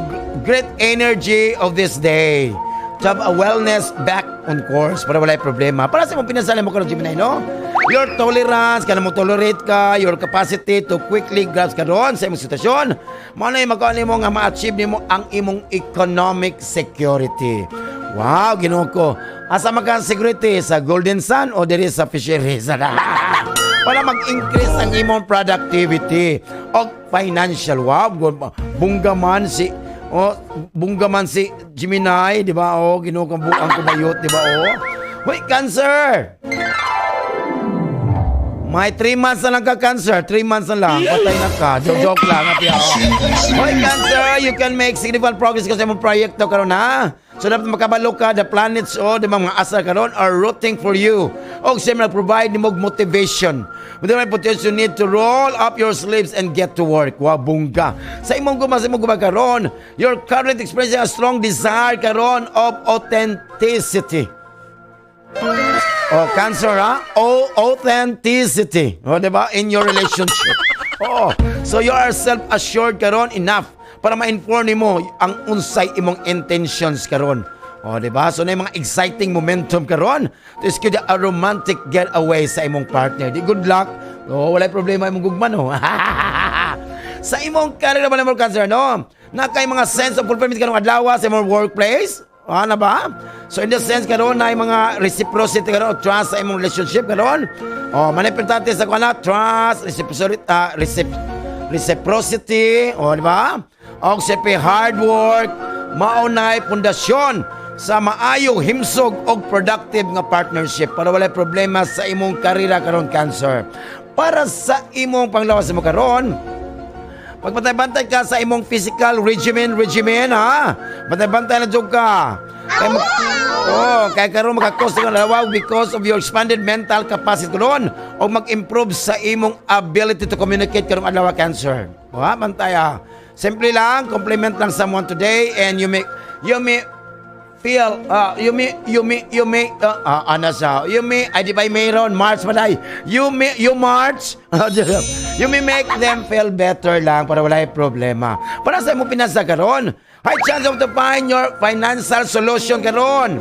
great energy of this day to have a wellness back on course para walay problema. Para sa imong pinasali mo karon, Gemini, no? Your tolerance, kana mo tolerate ka, your capacity to quickly grasp karon sa imong sitwasyon, mao na yung magawa nimo nga ma-achieve nimo ang imong economic security. Wow, Ginoo ko. Asa man ka security, sa Golden Sun o diri sa fisheries? Para mag-increase ang imong productivity o financial. Wow, bungga man si oh, bungga man si Gemini, di ba? Oh, Ginoo kang buang kumayot, di ba? Oh. Wait, Cancer. May 3 months na lang ka, Cancer. 3 months na lang. Patay na ka. Joke, joke lang. Ati, oh. Hoy, Cancer, you can make significant progress kasi mong proyekto karon, ha. So dapat makabalo ka, the planets o the mga asar karon are rooting for you. O siyempre provide nimo og motivation. With the potential, you need to roll up your sleeves and get to work. Wa, bungga. Sa imong guma karon, your current experiencing a strong desire karon of authenticity. Oh, Cancer, ha? Oh, authenticity. Oh, di ba? In your relationship. Oh, so you are self-assured karon enough Para ma-inform nimo ang unsay imong intentions karon. O, di ba? So, na mga exciting momentum karon to schedule a romantic getaway sa imong partner. Di good luck. O, walay problema imong gugma, no? Sa imong career naman imong Cancer, no? Na kay mga sense of fulfillment karong adlaw sa imong workplace. Ano ba? So in the sense karon na mga reciprocity karon, trust sa imong relationship karon. Oh, man importante sa kuana trust, reciprocity, reciprocity, oh, di ba? Og siyempre hard work, mao nay pundasyon sa maayong himsog og productive nga partnership para walay problema sa imong karera karon, Cancer. Para sa imong panglawas mo karon, pagbantay-bantay ka sa imong physical regimen, ha? Bantay-bantay na jud ka. Kay mag, oh, kay karon makakos ka adlaw because of your expanded mental capacity karon o mag-improve sa imong ability to communicate karong adlaw, Cancer. Ha, bantay ha. Simple lang, compliment lang someone today and you may feel you may ano sa you may ay di ba mayroon March pa day you may you March you may make them feel better lang para wala problema. Para sa imong pinasa karon, high chance of to find your financial solution karon,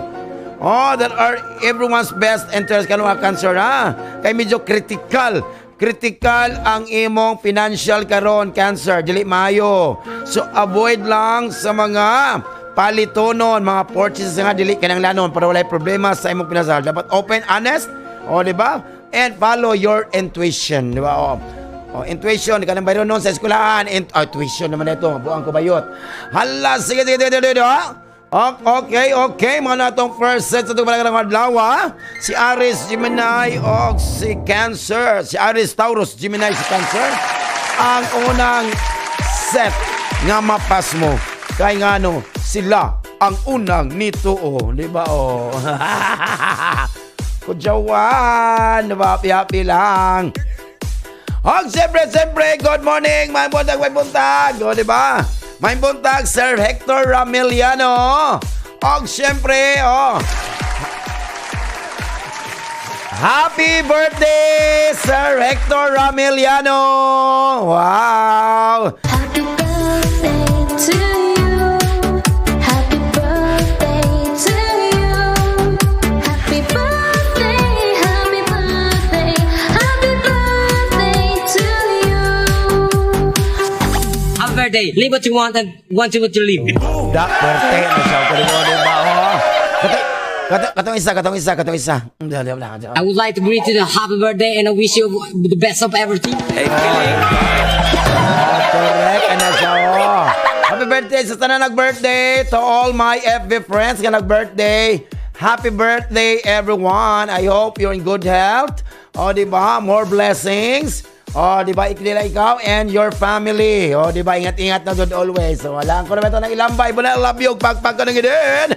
oh, that are everyone's best interest karon, mga Cancer, ha, kay medyo critical critical ang imong financial karon, Cancer, dili maayo. So avoid lang sa mga palitonon, mga purchases nga dili kinahanglanon para walay problema sa imong pinasal. Dapat open, honest, o di ba? And follow your intuition, di ba? O, oh, intuition, kanang bayron noon sa eskwelahan. Oh, tuition naman ito, buang ko bayot. Hala, sige, sige, sige, sige, sige, okay. Mga natong first set sa itong ng adlaw, ha? Si Aries, Gemini, o si Cancer. Si Aries, Taurus, Gemini, si Cancer. Ang unang set nga mapas mo. Kay nga no, sila ang unang nito, oh. Di ba, oh? Kudyawan, di ba? Happy lang. Og siyempre, siyempre, good morning, may buntag, may buntag. O, di ba? May buntag, Sir Hector Ramiliano. Og siyempre, oh, happy birthday, Sir Hector Ramiliano! Wow! Happy birthday to you. Happy birthday to you. Happy birthday, happy birthday, happy birthday to you. Happy birthday. Live what you want and want to what you live. Da, birthday na siya. Kulit mo, di ba? Oh. Katong isa, katong isa, katong isa. Di, di, di, di. I would like to greet you the happy birthday and I wish you the best of everything. Oh, correct. Ano siya, oh. Happy birthday sa tanan nag-birthday. To all my FB friends nga nag-birthday. Happy birthday, everyone. I hope you're in good health. Oh, di ba? More blessings. Oh, di ba? Iklila ikaw and your family. Oh, di ba? Ingat-ingat na good always. So, wala ko naman ito ng ilambay. Buna, love you. Pagpag ko ng idin.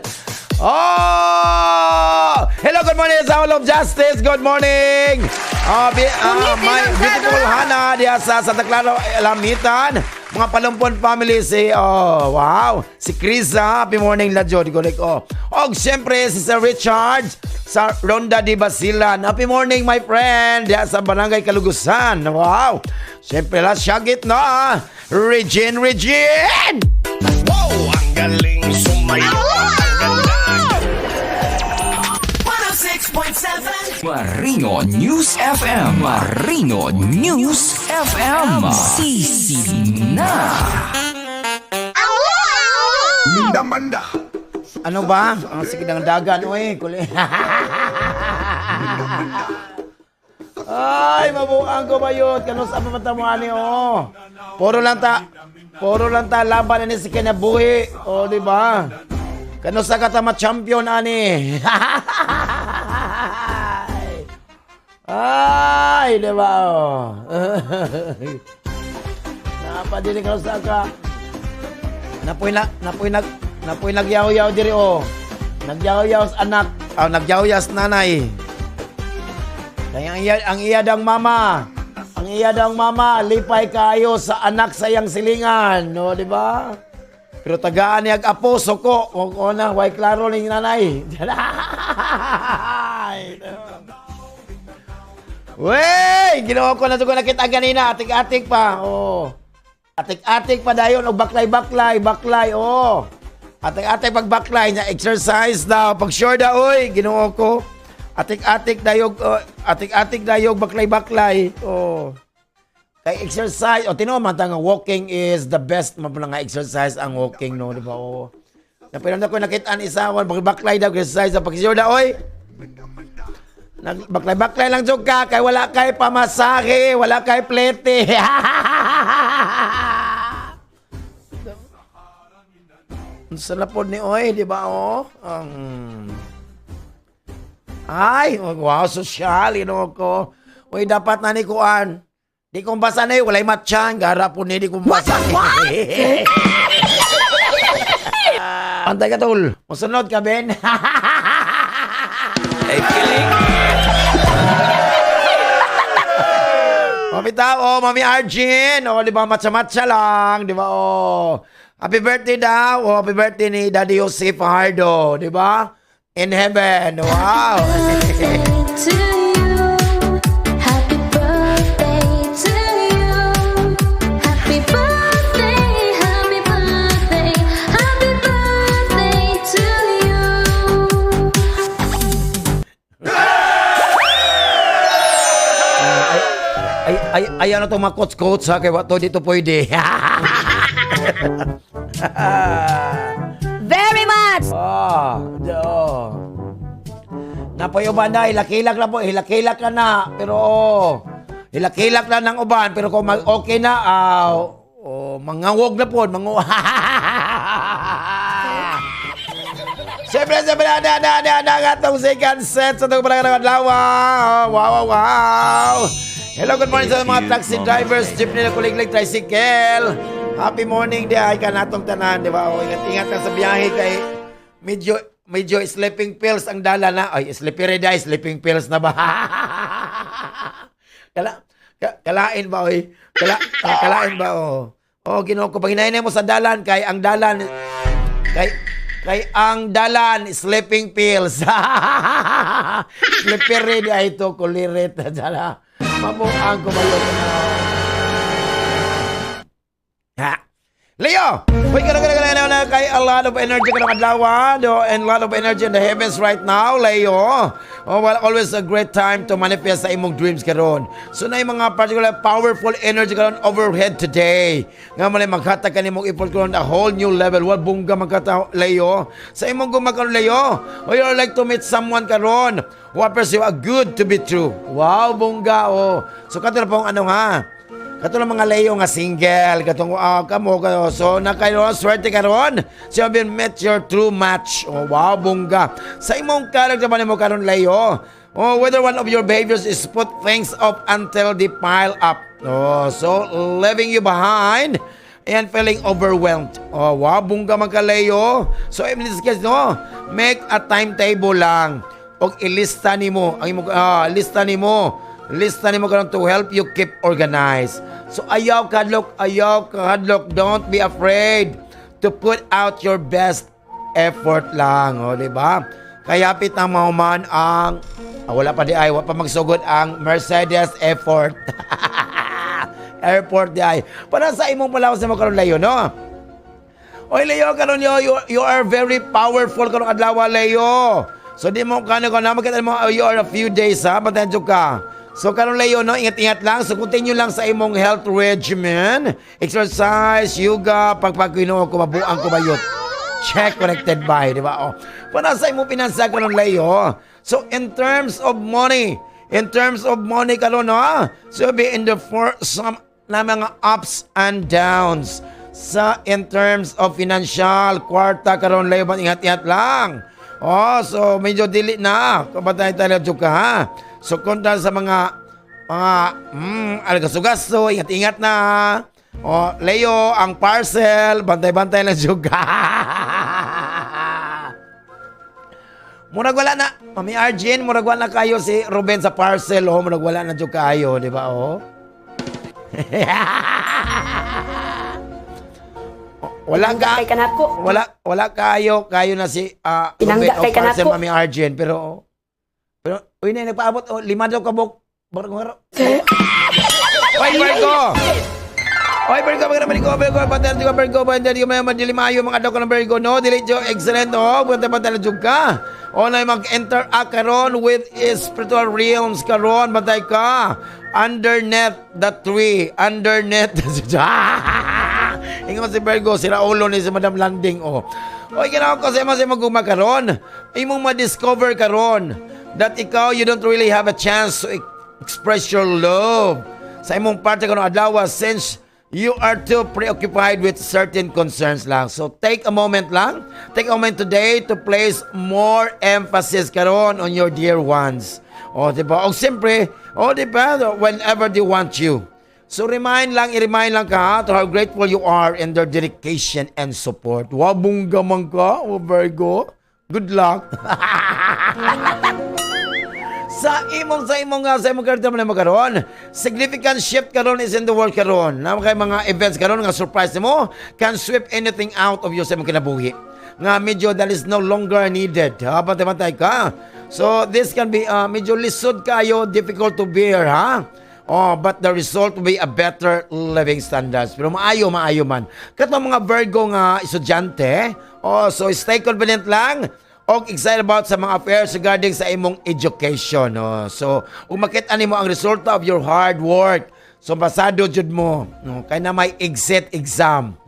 Oh! Hello, good morning sa Hall of Justice. Good morning. Oh, my beautiful Hana diya sa Santa Clara, Lamitan. Mga Palumpon family si, oh, wow. Si Krisa, happy morning la Jody ko oh. Og siyempre si Sir Richard sa Ronda de Basilan. Happy morning, my friend, diya sa Barangay Kalugusan. Wow. Siyempre la syagit na. Regine, Regine! Wow! Ang galing sumayaw! Ang ganda! Marino News FM. Marino News FM. Sisi na. Minda-manda! Ano ba? Ang sige ng dagan, oy. Kuli. Ay, mabuang ko ba yun? Kano sa pamata mo, ani, oh. Puro lang ta, laban ani si kinabuhi. Oh, di ba? Kano sa ka ta ma-champion, ani? Ay, di ba, oh. Napadili ka sa ka. Napoy na, napoy nag, napoy nagyaw-yaw diri oh. Nagyaw-yaw sa anak, ah, nagyaw-yaw sa nanay. Kaya ang iya dang mama, ang iya dang mama, lipay kayo sa anak sa iyang silingan, no, di ba? Pero tagaan niya ag apo, suko, o na, way klaro ning nanay. Wey, ginawa ko na ito ko nakita ganina, atik-atik pa. Oh. Atik-atik pa dayon og baklay-baklay, baklay, oh. Atik-atik pagbaklay nya exercise daw, pag sure daw oy, Ginoo ko. Atik-atik dayog, oh, atik-atik dayog baklay-baklay. Oh. Kay exercise, o tinuod man ta nga walking is the best man pala nga exercise ang walking, no, di ba? Oh. Na pero na ko nakita ang isa baklay daw exercise pag sure daw oy. Nagbaklay-baklay lang jud ka kay wala kay pamasahe, wala kay plete. Unsa na pod ni oy, di ba oh? Ay, oh, wow, sosyal, Ginoo ko. Uy, dapat na ni kuan. Di kong basa na walay matchan. Gara po ni, di kong basa. What? Antay ka, tol. Musunod ka, Ben. Ay, feeling Mami tao, Mami Arjun. O, di ba, matcha-matcha lang. Di ba, oh. Happy birthday daw. Oh, happy birthday ni Daddy Jose Fajardo. Di ba? In heaven. Wow. Birthday to you. Happy birthday to you. Happy birthday, happy birthday, happy birthday to you. Ay, ay, ay, ano itong mga coach-coach ha? Kaya to dito pwede. Very much. Ah, oh. Napoy uban na, hilak-hilak na po, hilak-hilak ka na. Pero oh, hilak-hilak na ng uban. Pero kung mag okay na, ah, oh, mangawog na po, mangu. Siyempre, siyempre, na, na, na, na, na, ang atong second set sa itong palagay ng adlaw. Wow, wow, wow. Hello, good morning sa mga taxi drivers, jeepney na kuliglig, tricycle. Happy morning di ay kanatong tanan, di ba? O, ingat-ingat lang sa biyahe kay medyo medyo sleeping pills ang dala na. Ay, sleepy rin ay, sleeping pills na ba? Kalain ba, oy? Kalain ba, oh? Oh, Ginoo ko, pag mo sa dalan kay ang dalan kay ang dalan sleeping pills. Sleepy rin ay ito kulirit dala. Mabuang kumayo na. Ha. Leo! Uy, kana kana kana na kay a lot of energy ka ng adlaw, do, and a lot of energy in the heavens right now, Leo. Oh, well, always a great time to manifest sa imong dreams karon. So na yung mga particular powerful energy karon overhead today. Nga man ay maghatag ka nimong effort karon a whole new level. Well, bungga magkata Leo. Sa imong guma karon Leo. Oh, you like to meet someone karon who appears you are good to be true. Wow, bungga oh. So kato na pong ano ha. Katong mga Leo nga single, katong kamo kayo. So na kayo swerte karon. So you been met your true match. Oh, wow, bungga. Sa imong character ba nimo karon Leo? Oh, whether one of your behaviors is put things off until they pile up. Oh, so leaving you behind and feeling overwhelmed. Oh, wow, bungga man ka Leo. So in this case, no, make a timetable lang. Og ilista nimo ang imong lista nimo. Lista nimo karon to help you keep organized. So ayaw kadlok, ayaw kadlok. Don't be afraid to put out your best effort lang, o, di ba? Kaya pit na mahuman ang wala pa di ay, wala pa magsugod ang Mercedes effort. Airport di ay. Para sa imong palawas sa mo karon Leo, no? Oy Leo, karon yo, you are very powerful karon adlaw Leo. So di mo kano ko na magkita mo you are a few days ha, bantayan jud ka. So karon Leo no, ingat-ingat lang. So continue lang sa imong health regimen, exercise, yoga, pagpagino ko mabuang ko bayot. Check connected by, di ba? Oh. Para sa imong pinansa karon Leo. So in terms of money, in terms of money karon no, ha? So be in the for some na mga ups and downs sa in terms of financial kwarta karon Leo, ingat-ingat lang. Oh, so medyo dili na. Kabatay tayo jud ka ha. So kontra sa mga algaso-gaso, ingat-ingat na. Oh, Leo, ang parcel, bantay-bantay lang jud ka. Murag wala na, Mami Arjun, murag wala na kayo si Ruben sa parcel, oh, murag wala na jud kayo, di ba, oh? Wala ka. Kay kanako. Wala wala kayo, kayo na si Ruben Pinangga o kay parcel kanako. Mami Arjun, pero pero uy na nagpaabot oh, lima daw kabok. Barko. Oy, Barko. Oy, Virgo, maganda Virgo, Virgo, pantay ka Virgo, pantay ka may dili maayo mga adlaw ka ng Virgo, no? Dili jo excellent, oh, bantay bantay lang jud ka. O na mag-interact karon with spiritual realms karon, bantay ka. Underneath the tree, underneath. Ingon si Virgo, sira ulo ni si Madam Landing, oh. Oy, ganaw ko sa imong gugma karon. Imong ma-discover karon that ikaw, you don't really have a chance to express your love sa imong parte karon adlaw since you are too preoccupied with certain concerns lang. So take a moment lang. Take a moment today to place more emphasis karon on your dear ones. O, di ba? O siyempre, o, di ba? Whenever they want you. So remind lang, i-remind lang ka ha, to how grateful you are in their dedication and support. Wa bongga man ka, o Virgo. Good luck. Sa imong karta man mo karon, significant shift karon is in the world karon. Na kay mga events karon nga surprise mo can sweep anything out of you sa imong kinabuhi. Nga medyo that is no longer needed. Ha, bantay-bantay ka. So this can be medyo lisod kayo, difficult to bear, ha? Oh, but the result will be a better living standards. Pero maayo, maayo man. Katong mga Virgo nga estudyante, oh, so stay confident lang og excited about sa mga affairs regarding sa imong education. Oh. So, ug makita nimo ang resulta of your hard work. So, pasado jud mo. No, kay na may exit exam.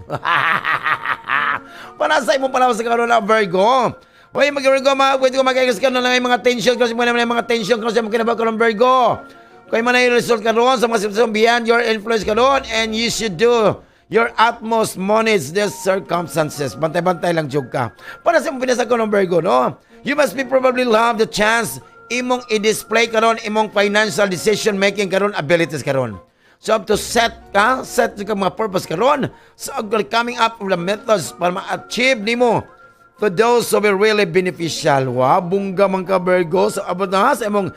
Para sa imong panahon sa karon na Virgo. Hoy, mag-Virgo, mga pwede ko mag ka na lang mga tension kasi mo naman mga tension kasi mo kinabaw karon, Virgo. Kay man ay result karon sa mga sitwasyon beyond your influence karon and you should do your utmost manage these circumstances. Bantay-bantay lang jud ka. Para sa imong pinasa ko ng Virgo, no? You must be probably love the chance imong i-display karon imong financial decision making karon abilities karon. So up to set ka mga purpose karon so coming up with the methods para ma-achieve nimo to those who will really beneficial. Wow, bongga man ka, Virgo. So abot na sa imong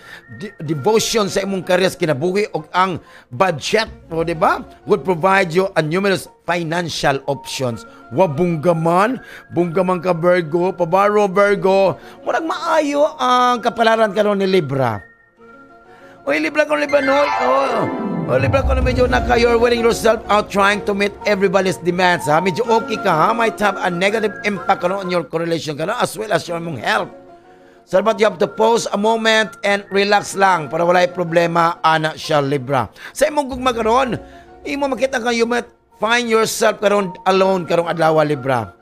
devotion sa imong career sa kinabuhi og ang budget, o di ba? Would provide you a numerous financial options. Wa bongga man ka, Virgo, pabaro Virgo. Murag maayo ang kapalaran karon ni Libra. Uy, Libra ko, Libra, no. Oh. Oh, Libra ko na medyo naka, you're wearing yourself out trying to meet everybody's demands, ha? Medyo okay ka, ha? Might have a negative impact ka on your correlation ka na, as well as your mong health. So, but you have to pause a moment and relax lang para walay problema, ana siya, Libra. Sa imong gugma karon, imo makita ka you might find yourself karon alone karong adlaw, Libra.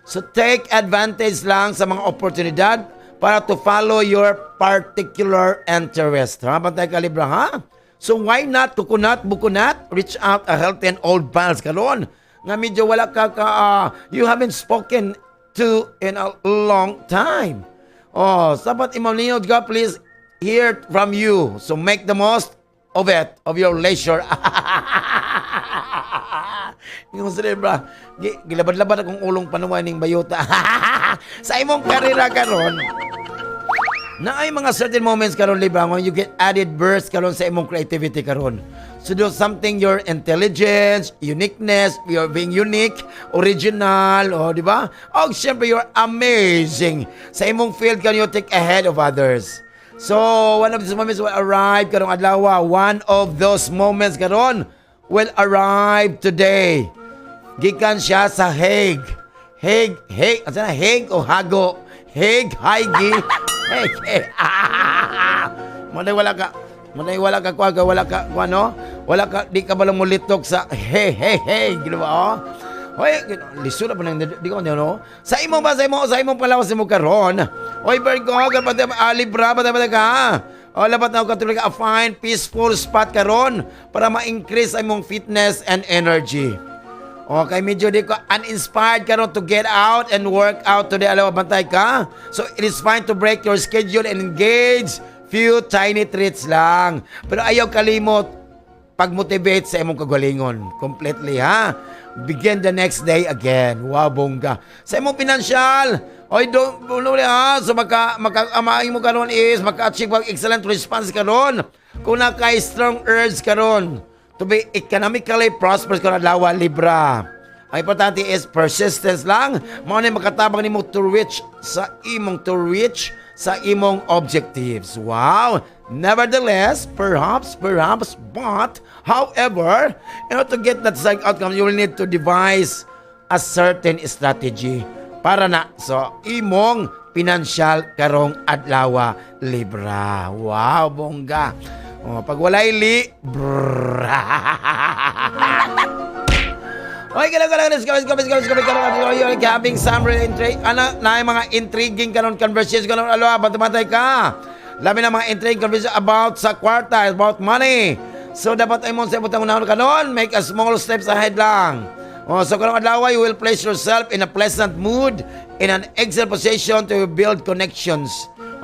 So take advantage lang sa mga oportunidad para to follow your particular interest. Ha? Bantay ka, Libra, ha? So why not coconut, bukunat, reach out a healthy and old pals karon nga medyo wala ka you haven't spoken to in a long time. Oh, sapat imong niyo God please hear from you. So make the most of it, of your leisure. Yung sa Libra, gilabad-labad akong ulong panuway ning bayuta. Sa imong karera karon, na ay mga certain moments karon, Libra, when you get added burst karon sa imong creativity karon. So do something your intelligence, uniqueness, you're being unique, original, o di ba? O siyempre you're amazing. Sa imong field kan you take ahead of others. So one of these moments will arrive karong adlaw. One of those moments karon will arrive today. Gikan siya sa Hague. Hague, Hague, asa na? Hague o Hago? Hague, Hague, Hague, Hague. Manay wala ka kuha, wala ka, kuha, no? Wala ka, di ka balang mulitok sa hey, hey, hey, gino ba, oh? Hoy, lisod na pa nang, di ko no? Sa imong ba, sa imong palawas mo karon. Hoy, Virgo, kapag Libra, ba ba ka? O, labat na ka tuloy ka a fine, peaceful spot karon para ma-increase ang imong fitness and energy. Okay, medyo di ko uninspired karon to get out and work out today. Alam mo, bantay ka. So, it is fine to break your schedule and engage few tiny treats lang. Pero ayaw kalimot pag-motivate sa imong kagalingon. Completely, ha? Begin the next day again. Wow, bongga. Sa imong financial, oy, don't, don't, ha? So, maka, mo karon is, maka-achieve ang excellent response karon. Kung naka strong urge karon to be economically prosperous karon adlaw, Libra. Ang importante is persistence lang. Mao na makatabang nimo to reach sa imong objectives. Wow! Nevertheless, perhaps, perhaps, but, however, in order to get that desired outcome, you will need to devise a certain strategy para na so imong financial karong adlaw, Libra. Wow, bongga. Oh, pag walay li, brrr. Okay, kailangan kailangan, let's go, let's go, let's go, let's go, let's go, let's go. You're having some really ano, na yung mga intriguing kanon conversation kanon alo, bantay ka. Labi na mga intriguing conversation about sa kwarta, about money. So, dapat ay mo sa butang unahon kanon, make a small steps ahead lang. Oh, so karong adlaw, you will place yourself in a pleasant mood, in an excellent position to build connections.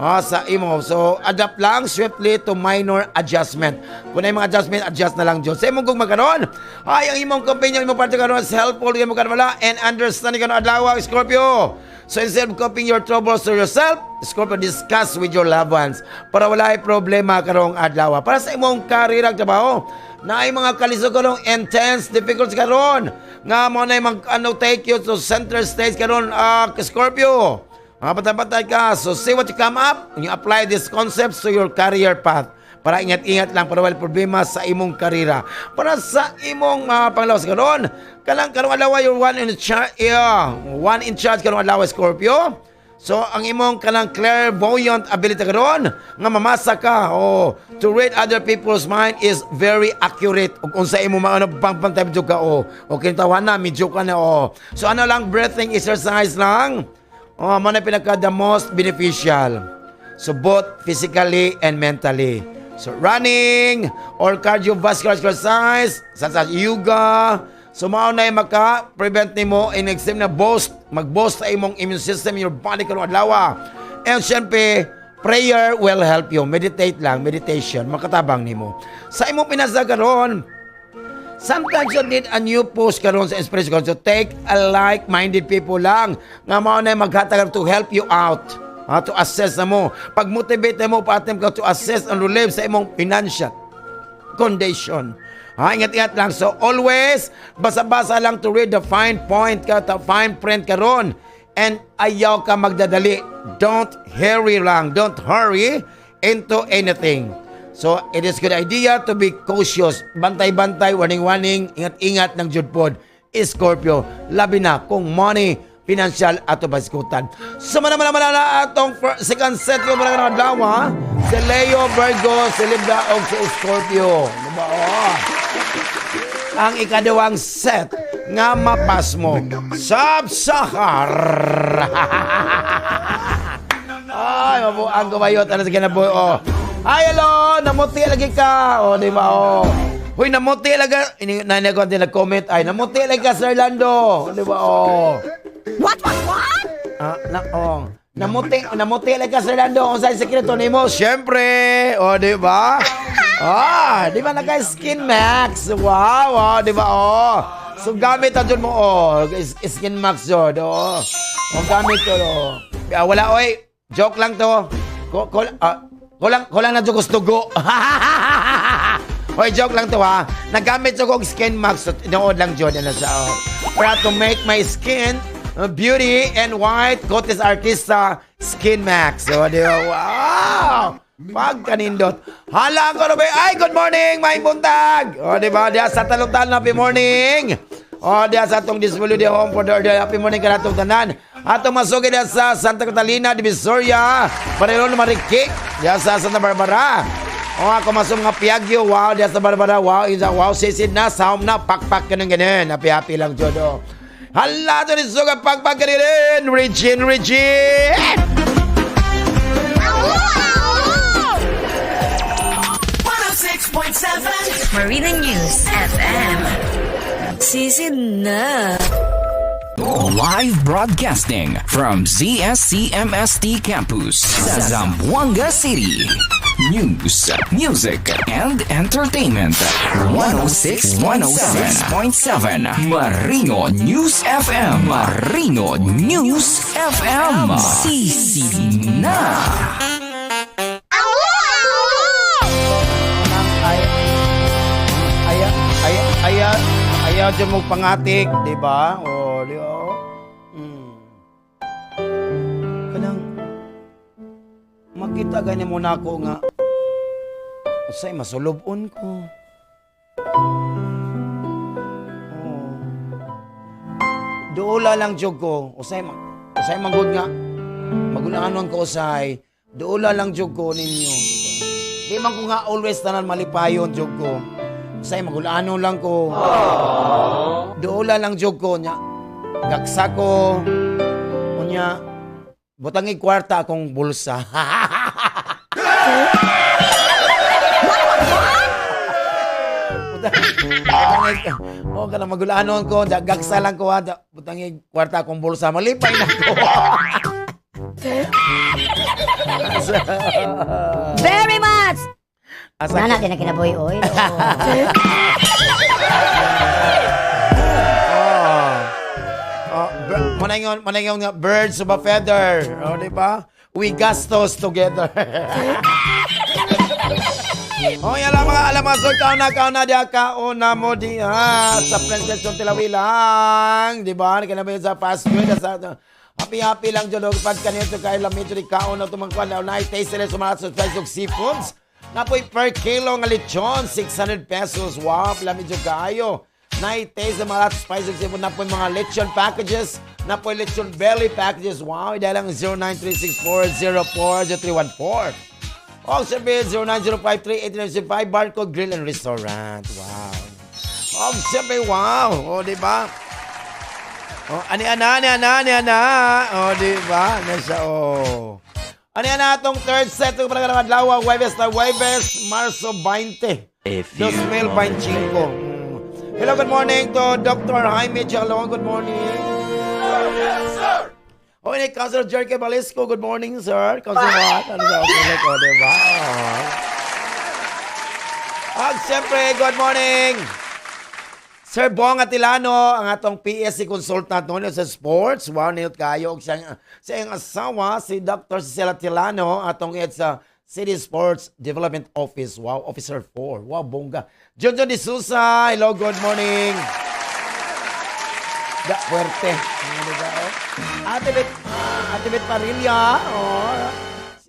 Oh, sa imo. So, adapt lang swiftly to minor adjustment. Kung na mga adjustment, adjust na lang dyan. Sa imong kung magkaroon, ay, ang imong companion, imong partner karon is helpful, imong karon wala, and understanding karon adlaw, Scorpio. So, instead of coping your troubles to yourself, Scorpio, discuss with your loved ones para wala ay problema karong adlaw. Para sa imong karera, trabaho, na ay mga kalisod karong intense difficulties karon nga mo na mag ano take you to center stage karon, Scorpio. Mga bantay ka. So see what you come up when you apply these concepts to your career path. Para ingat-ingat lang para wala problema sa imong karera. Para sa imong mga panglawas karon, kalang karong adlaw you're one in charge, yeah, one in charge karong adlaw, Scorpio. So ang imong kanang clairvoyant ability karon nga mamasa ka oh to read other people's mind is very accurate. Ug unsa imo maano bang medyo ka oh. Okay tawa na medyo ka na oh. So ano lang, breathing exercise lang. Oh, mo na pinaka the most beneficial. So both physically and mentally. So running or cardiovascular exercise, such as yoga. So mao na maka-prevent nimo in extreme na boost, mag-boost sa imong immune system, your body karong adlaw. And syempre, prayer will help you. Meditate lang, meditation, makatabang nimo. Sa imong pinasa karon, sometimes you need a new post karon sa inspiration. So take a like-minded people lang nga mao na maghatag to help you out. Ha, to assess na mo. Pag-motivate na mo, paatim ka to assess and relieve sa imong financial condition. Ha, ingat-ingat lang. So always, basa-basa lang to read the fine point ka, the fine print karon. And ayaw ka magdadali. Don't hurry lang. Don't hurry into anything. So, it is good idea to be cautious. Bantay-bantay, warning-warning, ingat-ingat ng jud pod. Scorpio, labi na kung money, financial ato basikutan. So, mana mana mana atong second set ko mga adlaw, ha? Si Leo, Virgo, si Libra, o si Scorpio. Diba? Oh. Ang ikaduwang set nga mapas mo. Sab-Sahar! Ay, mabuang kumayot. Ano sa kinabuhi? Oh. Ay, hello! Namuti lagi ka! Oh, di ba? Oh. Huy, namuti lagi. Ini, nanay ko nag-comment. Ay, namuti lagi ka, Sir Lando. Di ba? Oh. What? Ah, na, oh. Namuti, namuti lagi ka, Sir Lando. Kung saan sekreto nimo? Siyempre. Oh, di ba? Ah, di ba naka-Skin Max? Wow, oh, di ba? Oh. So gamit na dyan mo, oh. Skin Max yun, oh. Oh, gamit to, oh. Ah, wala, oy. Joke lang to. Kulang, kulang na dyan ko dugo. Hoy, joke lang to ha. Nagamit ko og Skin Max. So, tinuod lang dyan. Ano sa, oh. Para to make my skin beauty and white, Cotes Artista Skin Max. So, di ba? Wow! Pagkanindot. Hala ko na ba? Ay, good morning, may buntag! O, di ba? Diya sa talong-talong, happy morning! O, diya sa atong Dismulu di Home for the Order, happy morning ka natong tanan. Atong masugi diya sa Santa Catalina, Divisoria, Marilon Marikik, diya sa Santa Barbara. O, ako masong mga Piagyo, wow, diya sa Barbara, wow, isa, wow, sisid na, sahom na, pakpak ganun ganun. Happy, happy lang, Jodo. Hala, ito ni Suga, pakpak ganun, Regine, Regine! 106.7 Marina News FM. Season na. Live broadcasting from ZSCMST Campus, Zamboanga City. News, music, and entertainment. 106.7 Marino News FM. Marino News FM. Sisi na. Ay, ay, ay, ay, ayaw dyan mong pangatik, di ba? O, di ba? Kanang, Dula gani mo nako nga usay masulub-on ko. Oh. Duula lang jud ko, usay manggod nga magulanon ko usay. Duula lang jud ko ninyo. Di man ko nga always tanan malipayon jud ko. Usay magulanon lang ko. Duula lang jud ko nya. Gaksa ko. Unya butangi kwarta akong bulsa. Butangi, oh, kana magulanon ko, gaksa lang ko ha, butangi kwarta akong bulsa, malipay na ko. Very much! Asa Nana, din na kinabuhi, oy. Oh. Oh, manangon nga birds of a feather. Oh, di ba? We gastos together. Oh, yan lang mga alam mga sol, kauna, kauna, diya, kauna mo diha sa Princess yung Tilawilang. Di ba? Kaya sa fast food, sa happy happy lang dyan, pag kanito kayo lamito di kaon na tumangkwan na unay taste sila sa mga subscribe og seafoods. Napoy per kilo nga lechon, 600 pesos. Wow, lamit dyan kayo. Nay-taste sa mga spice og seafood. Napoy mga lechon packages. Napoy lechon belly packages. Wow, dahil lang 0936404031. O, siyempre, 09053-8965, Barcode Grill and Restaurant. Wow. O, siyempre, wow. O, di ba? O, ani ana, ani ana, ani ana. O, di ba? Nasa, o. Ani ana atong third set ng pala ng adlaw, Huwebes na Huwebes, Marso 20. A few moments 2025. later. Hello, good morning to Dr. Jaime Chalong. Good morning. Yes, sir. Oh, ini Councilor Jerky Balisco. Good morning, sir. Councilor what? Ano sa okay ko, di ba? Oh. At siyempre, good morning. Sir Bong Atilano, ang atong PSC consultant noon sa sports. Wow, niyot kayo. Og siyang asawa, si Dr. Cecil Atilano, atong head sa City Sports Development Office. Wow, Officer 4. Wow, bongga. John John de Sousa, hello, good morning. Da, fuerte. Ano ba, oh? Ate Bet, Ate Bet Parilla. Oh.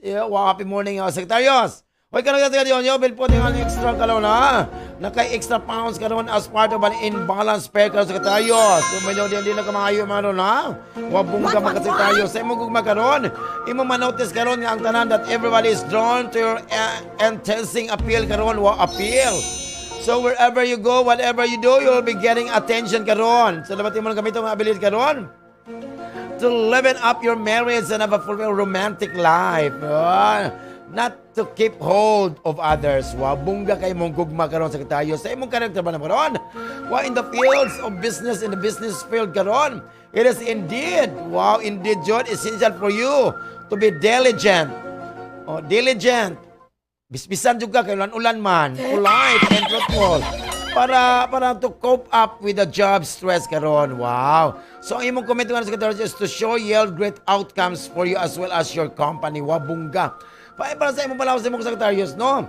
Yeah, wow, happy morning, oh, Secretarios. Hoy, karon kasi karon yo, bill po ng extra karon ha. Naka extra pounds karon as part of an imbalance pair karon, Secretarios. So medyo di na kamaayo man ron ha. Wa bongga mga Secretarios. Sa imong gugma karon, imo manotice karon nga ang tanan that everybody is drawn to your enticing appeal karon, wa appeal. So wherever you go, whatever you do, you'll be getting attention karon. So dapat imo nang gamiton ang ability karon to level up your marriage and have a fulfilling romantic life. Ah, not to keep hold of others. Wow, bungga kay mong gugma karon, Secretary. Sa imong karakter ba naman karon? Wow, in the fields of business, in the business field karon, it is indeed, wow, indeed, John, essential for you to be diligent. Oh, diligent. Bisbisan jud ka kay ulan-ulan man, polite and truthful. Para to cope up with the job stress karon. Wow. So ang imong commitment, Secretary, is to show yield great outcomes for you as well as your company. Wow, bungga. Para sa imong palawas sa imong secretarios, no?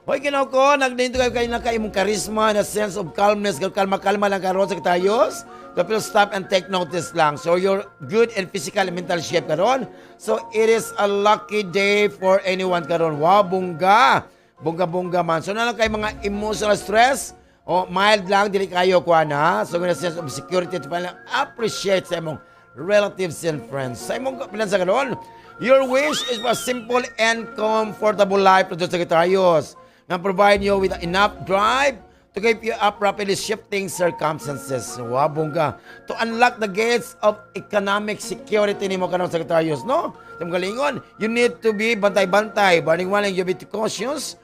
Hoy, Ginoo ko, nagdito kayo kayo na imong charisma na sense of calmness, kalma-kalma lang karon, secretarios. The people stop and take notice lang. So you're good in physical and mental shape karon. So it is a lucky day for anyone karon. Wow, bungga. Bungga-bungga man. So na lang kay mga emotional stress, o mild lang dili kayo kuan ha. So guna sense of security to pala appreciate sa imong relatives and friends. Sa imong pinansa karon, your wish is for a simple and comfortable life to Secretarios nga provide you with enough drive to keep you up rapidly shifting circumstances. Wow, bongga. To unlock the gates of economic security nimo karon, Secretarios, no? Sa imong galingon, you need to be bantay-bantay. Barning one, you be cautious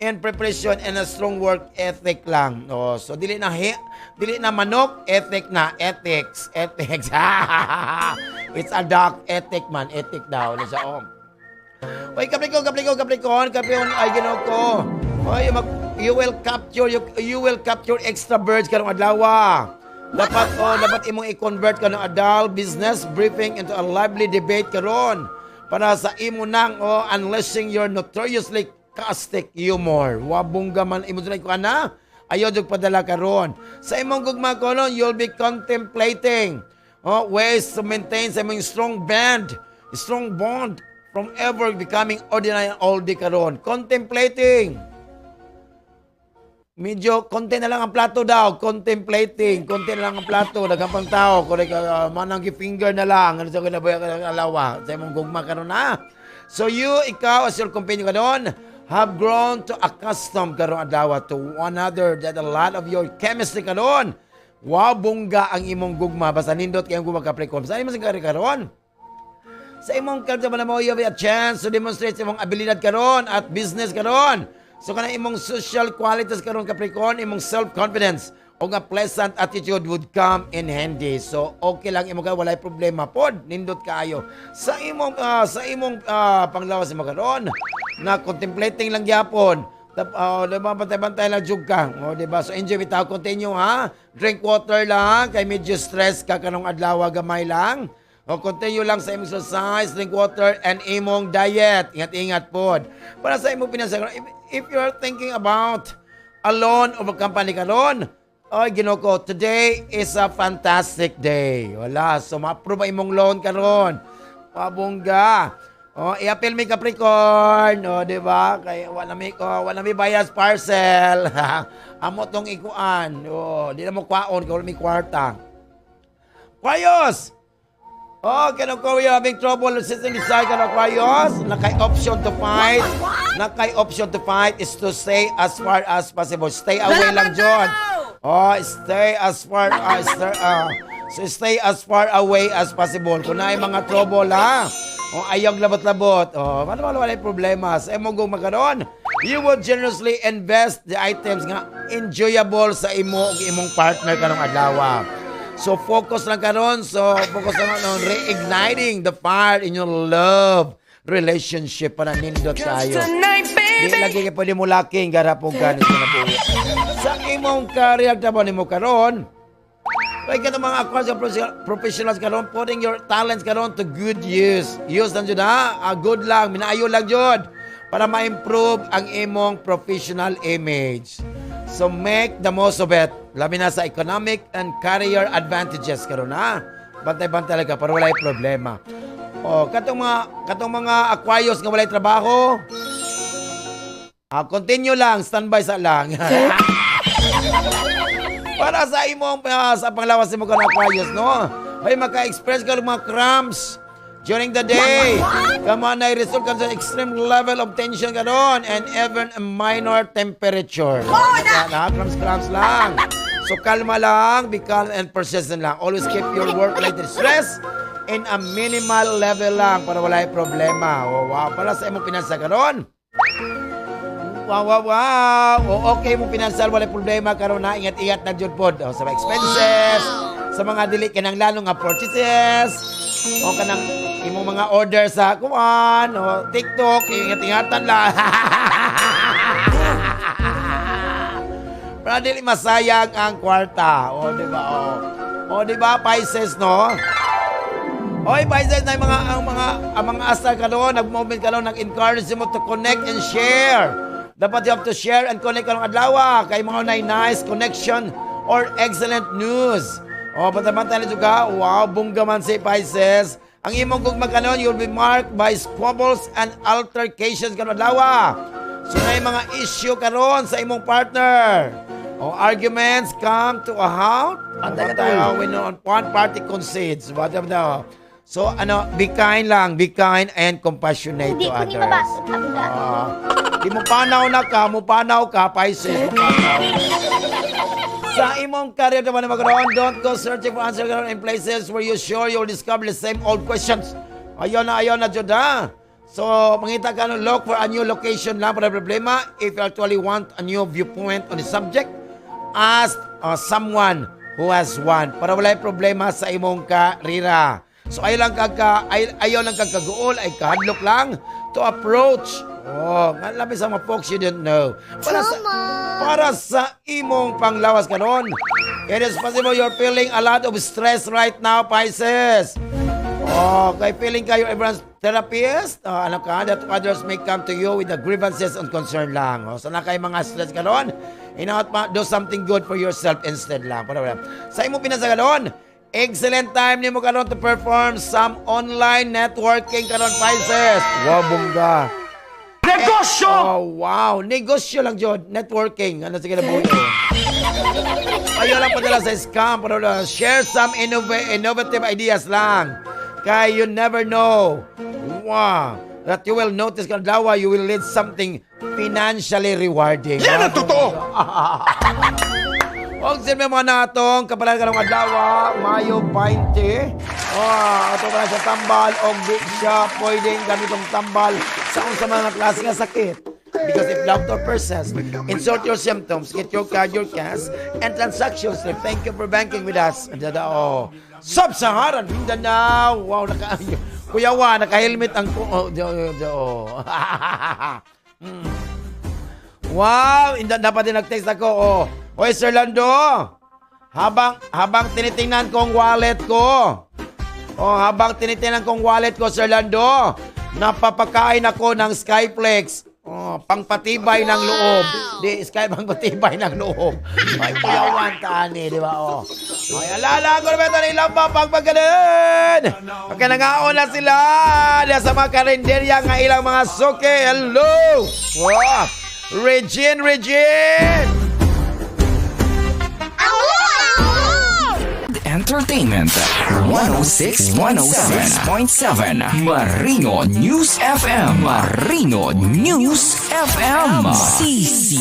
and preparation and a strong work ethic lang. Oh, so dili na manok, ethic na, ethics, ethics. It's a dog ethic man, ethic daw. Ano siya, oh. Oy, Capricorn, Capricorn, Capricorn, Capricorn, ay Ginoo ko. Oy, you will capture extra birds karong adlaw. Dapat oh, dapat imong i-convert ka ng adult business briefing into a lively debate karon para sa imo nang oh, unleashing your notoriously caustic humor. Wa bongga man imo dunay ko ana. Ayaw jud padala karon. Sa imong gugma kono, you'll be contemplating oh, ways to maintain sa imong strong bond From ever becoming ordinary all day karon. Contemplating. Medyo konti na lang ang plato daw. Contemplating. Konti na lang ang plato. Daghang pang tao. Kung manang finger na lang. Ano sa kinabuhi ka alawa. Sa imong gugma karon na. So you, ikaw, as your companion karon, have grown to accustom karon adlaw to one another that a lot of your chemistry karon. Wow, bongga ang imong gugma. Basta nindot kayong gugma, Capricorn. Sa imong singkari karon, sa imong kalsa mo na mo, you have a chance to demonstrate sa imong abilidad karon at business karon. So kana imong social qualities karon, Capricorn, imong self-confidence o nga pleasant attitude would come in handy. So okay lang imo ka, walay problema pod, nindot kaayo. Sa imong panglawas imo karon na contemplating lang gyapon. Tap, oh, di ba, bantay-bantay lang jud ka. Oh, di ba? So enjoy bitaw, continue ha. Drink water lang kay medyo stress ka kanong adlaw, gamay lang. O continue lang sa imong exercise, drink water, and imong diet. Ingat-ingat pod. Para sa imong pinansyal, if you're thinking about a loan of a company karon, ay Ginoo ko, today is a fantastic day. Wala, so ma-approve ang imong loan karon. Pabongga. Oh, i-appeal mi, Capricorn, oh, di ba? Kay wala mi buyer's parcel. Amo tong ikuan. Oh, di na mo kwaon kay wala mi kwarta. Aquarius! Oh, kano ko, you're having trouble resisting desire ka, Aquarius? Nakay option to fight. Nakay option to fight is to stay as far as possible. Stay away lang, John. Oh, stay as far as so stay as far away as possible. Kung naay mga trouble, ha? Oh, ayaw labot-labot. Oh, paano wala wala problema? Sa imong gugma karon, you would generously invest the items nga enjoyable sa imo ug imong partner karong adlaw. So focus lang karon. So focus lang on reigniting the fire in your love relationship para nindot kayo. Di lagi kay pwede mo laking garapog ganis na po. Sa imong career trabaho nimo karon, kay ka mga Aquarius professionals karon, putting your talents karon to good use. Use lang jud ha, ah, good lang, minaayo lang jud para ma-improve ang imong professional image. So make the most of it. Labi na sa economic and career advantages karon ha. Bantay-bantay talaga para walay problema. O katong mga Aquarius nga walay trabaho, ah, continue lang, standby sa lang. Para sa imong sa panglawas mo kan, Aquarius, no? Ay maka-experience ka ng mga cramps during the day. Kama na result ka sa extreme level of tension karon and even a minor temperature. Oh, na! Cramps, cramps lang. So kalma lang, be calm and persistent lang. Always keep your work-related stress in a minimal level lang para wala problema. Oh, wow. Para sa imong pinansa karon, wow. O, okay mo pinansyal, wala problema karon na, ingat-ingat na jud pod. O, sa mga expenses, sa mga dili kinahanglan nga purchases, o kanang imong mga order sa kuan, o TikTok, ingat-ingatan lang. Para dili masayang ang kwarta. O, di ba? O, o di ba, Pisces, no? Oy, Pisces, na yung mga ang mga asal karon, nag-moment karon, nag-encourage mo to connect and share. Dapat you have to share and connect karong adlaw kay mga nay nice connection or excellent news. O, bantay-bantay na ka. Wow, bongga man si Pisces. Ang imong gugma karon, you'll be marked by squabbles and altercations karong adlaw. So na mga issue karon sa imong partner. O arguments come to a halt. Antay ka, Bantay, when one party concedes. What the So ano, be kind lang, be kind and compassionate Hindi to ko ni others. mabasag hangga. Ah, di mo panaw na ka, mo panaw ka, Pisces, mo panaw. Sa imong career naman na magkaroon, don't go searching for answer karon in places where you sure you'll discover the same old questions. Ayaw na, jud ha. So, mangita ka no, look for a new location lang para problema. If you actually want a new viewpoint on the subject, ask someone who has one para walay problema sa imong karera. So ayaw lang kag kaguol ay kahadlok lang to approach. Oh, nga labi sa mga folks you don't know. Para sa imong panglawas karon, it is possible you're feeling a lot of stress right now, Pisces. Oh, kay feeling kayo everyone's therapist, oh, ano ka, that others may come to you with the grievances and concern lang. Oh, so na kay mga stress karon, inaot pa, do something good for yourself instead lang. Para wala. Sa imong pinasa karon, Excellent time nimo karon to perform some online networking karon, Pisces. Wow, bongga. Negosyo! Oh, wow. Negosyo lang jud, networking. Ano, sige na buto. Ayaw lang padala sa scam, pero share some innovative ideas lang. Kay you never know. Wow. That you will notice kan dawa you will lead something financially rewarding. Yan ang totoo! Og siyempre mga natong kapalan karong adlaw, Mayo 20. Oh, ato pa sa tambal og di siya pwedeng gamitong tambal sa unsa mga klase nga sakit. Because if doctor persists, insert your symptoms, get your card, your cash, and transaction slip. Thank you for banking with us. Dada, oh. Sub-Saharan Mindanao. Wow, naka, Kuya Wa, naka-helmet ang... Oh, oh, oh. Wow, inda dapat din nag-text ako. Oh. Hoy, Sir Lando. Habang tinitingnan ko ang wallet ko. Oh, habang tinitingnan ko ang wallet ko, Sir Lando, napapakain ako ng Skyflex. Oh, pangpatibay ng loob. Di, Sky pangpatibay ng loob. Ay, kuyawan tani, di ba? Oh. Ay, alala ko naman ito ilang pa pagpagalan. Okay, nangaon na sila. Diya sa mga karinderya nga ilang mga suki. Hello! Wow. Regine, Regine! Entertainment 106 106.7 Marino News FM. Marino News FM. Sisi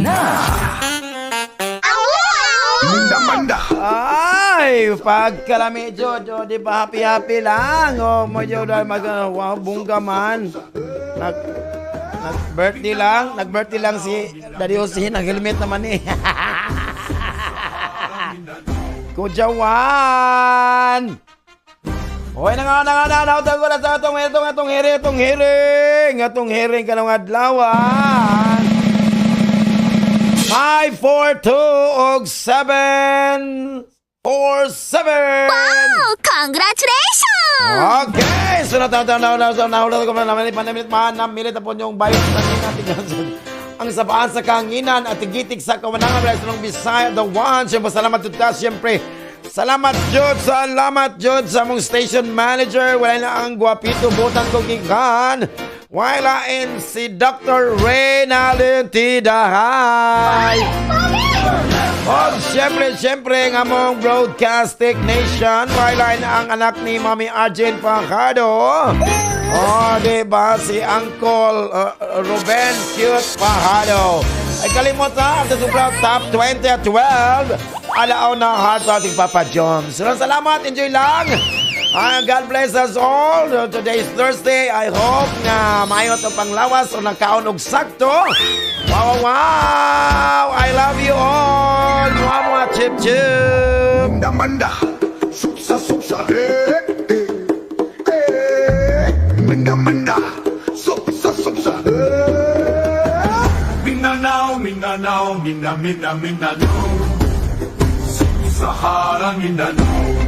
na. Minda manda! Ay, pagkalami, Jojo, di ba happy happy lang? Oh, medyo dahil mag wow, bongga man. Nag birthday lang si Daddy Jose, nag-helmet naman eh. Kujawan! Hoy, nga nga nga nga ko na sa atong itong atong hearing kanong adlawan. 5, 4, 2, og 7, 4, 7. Wow! Congratulations! Okay! So, na na na na na na ko na naman panamit man na milit po yung bayo sa natin ang sabaan sa kanginan at tigitik sa kawanangan sa ng Bisaya the one. Siyempre, salamat jud siyempre. Salamat jud sa among station manager. Wala na ang guwapito butan ko gikan. Wala in si Dr. Reynalyn Tidahay. Og siyempre, siyempre, ang among broadcast technician, wala na ang anak ni Mami Arjen Fajardo. Oh, di ba? Si Uncle Ruben Cute Fajardo. Ay kalimot ha, ang sa top 20 at 12. Alaaw na heart sa ating Papa John. So, salamat, enjoy lang. Ah, God bless us all. So, today is Thursday. I hope nga maayo to panglawas o nagkaon og sakto. Wow. I love you all. Mua mua chip chip. Minda manda! Supsa supsa! Eh, eh, eh. Minda manda! Supsa supsa! Eh. Mindanao, Mindanao, Minda, Minda, Mindanao. Sahara, Mindanao.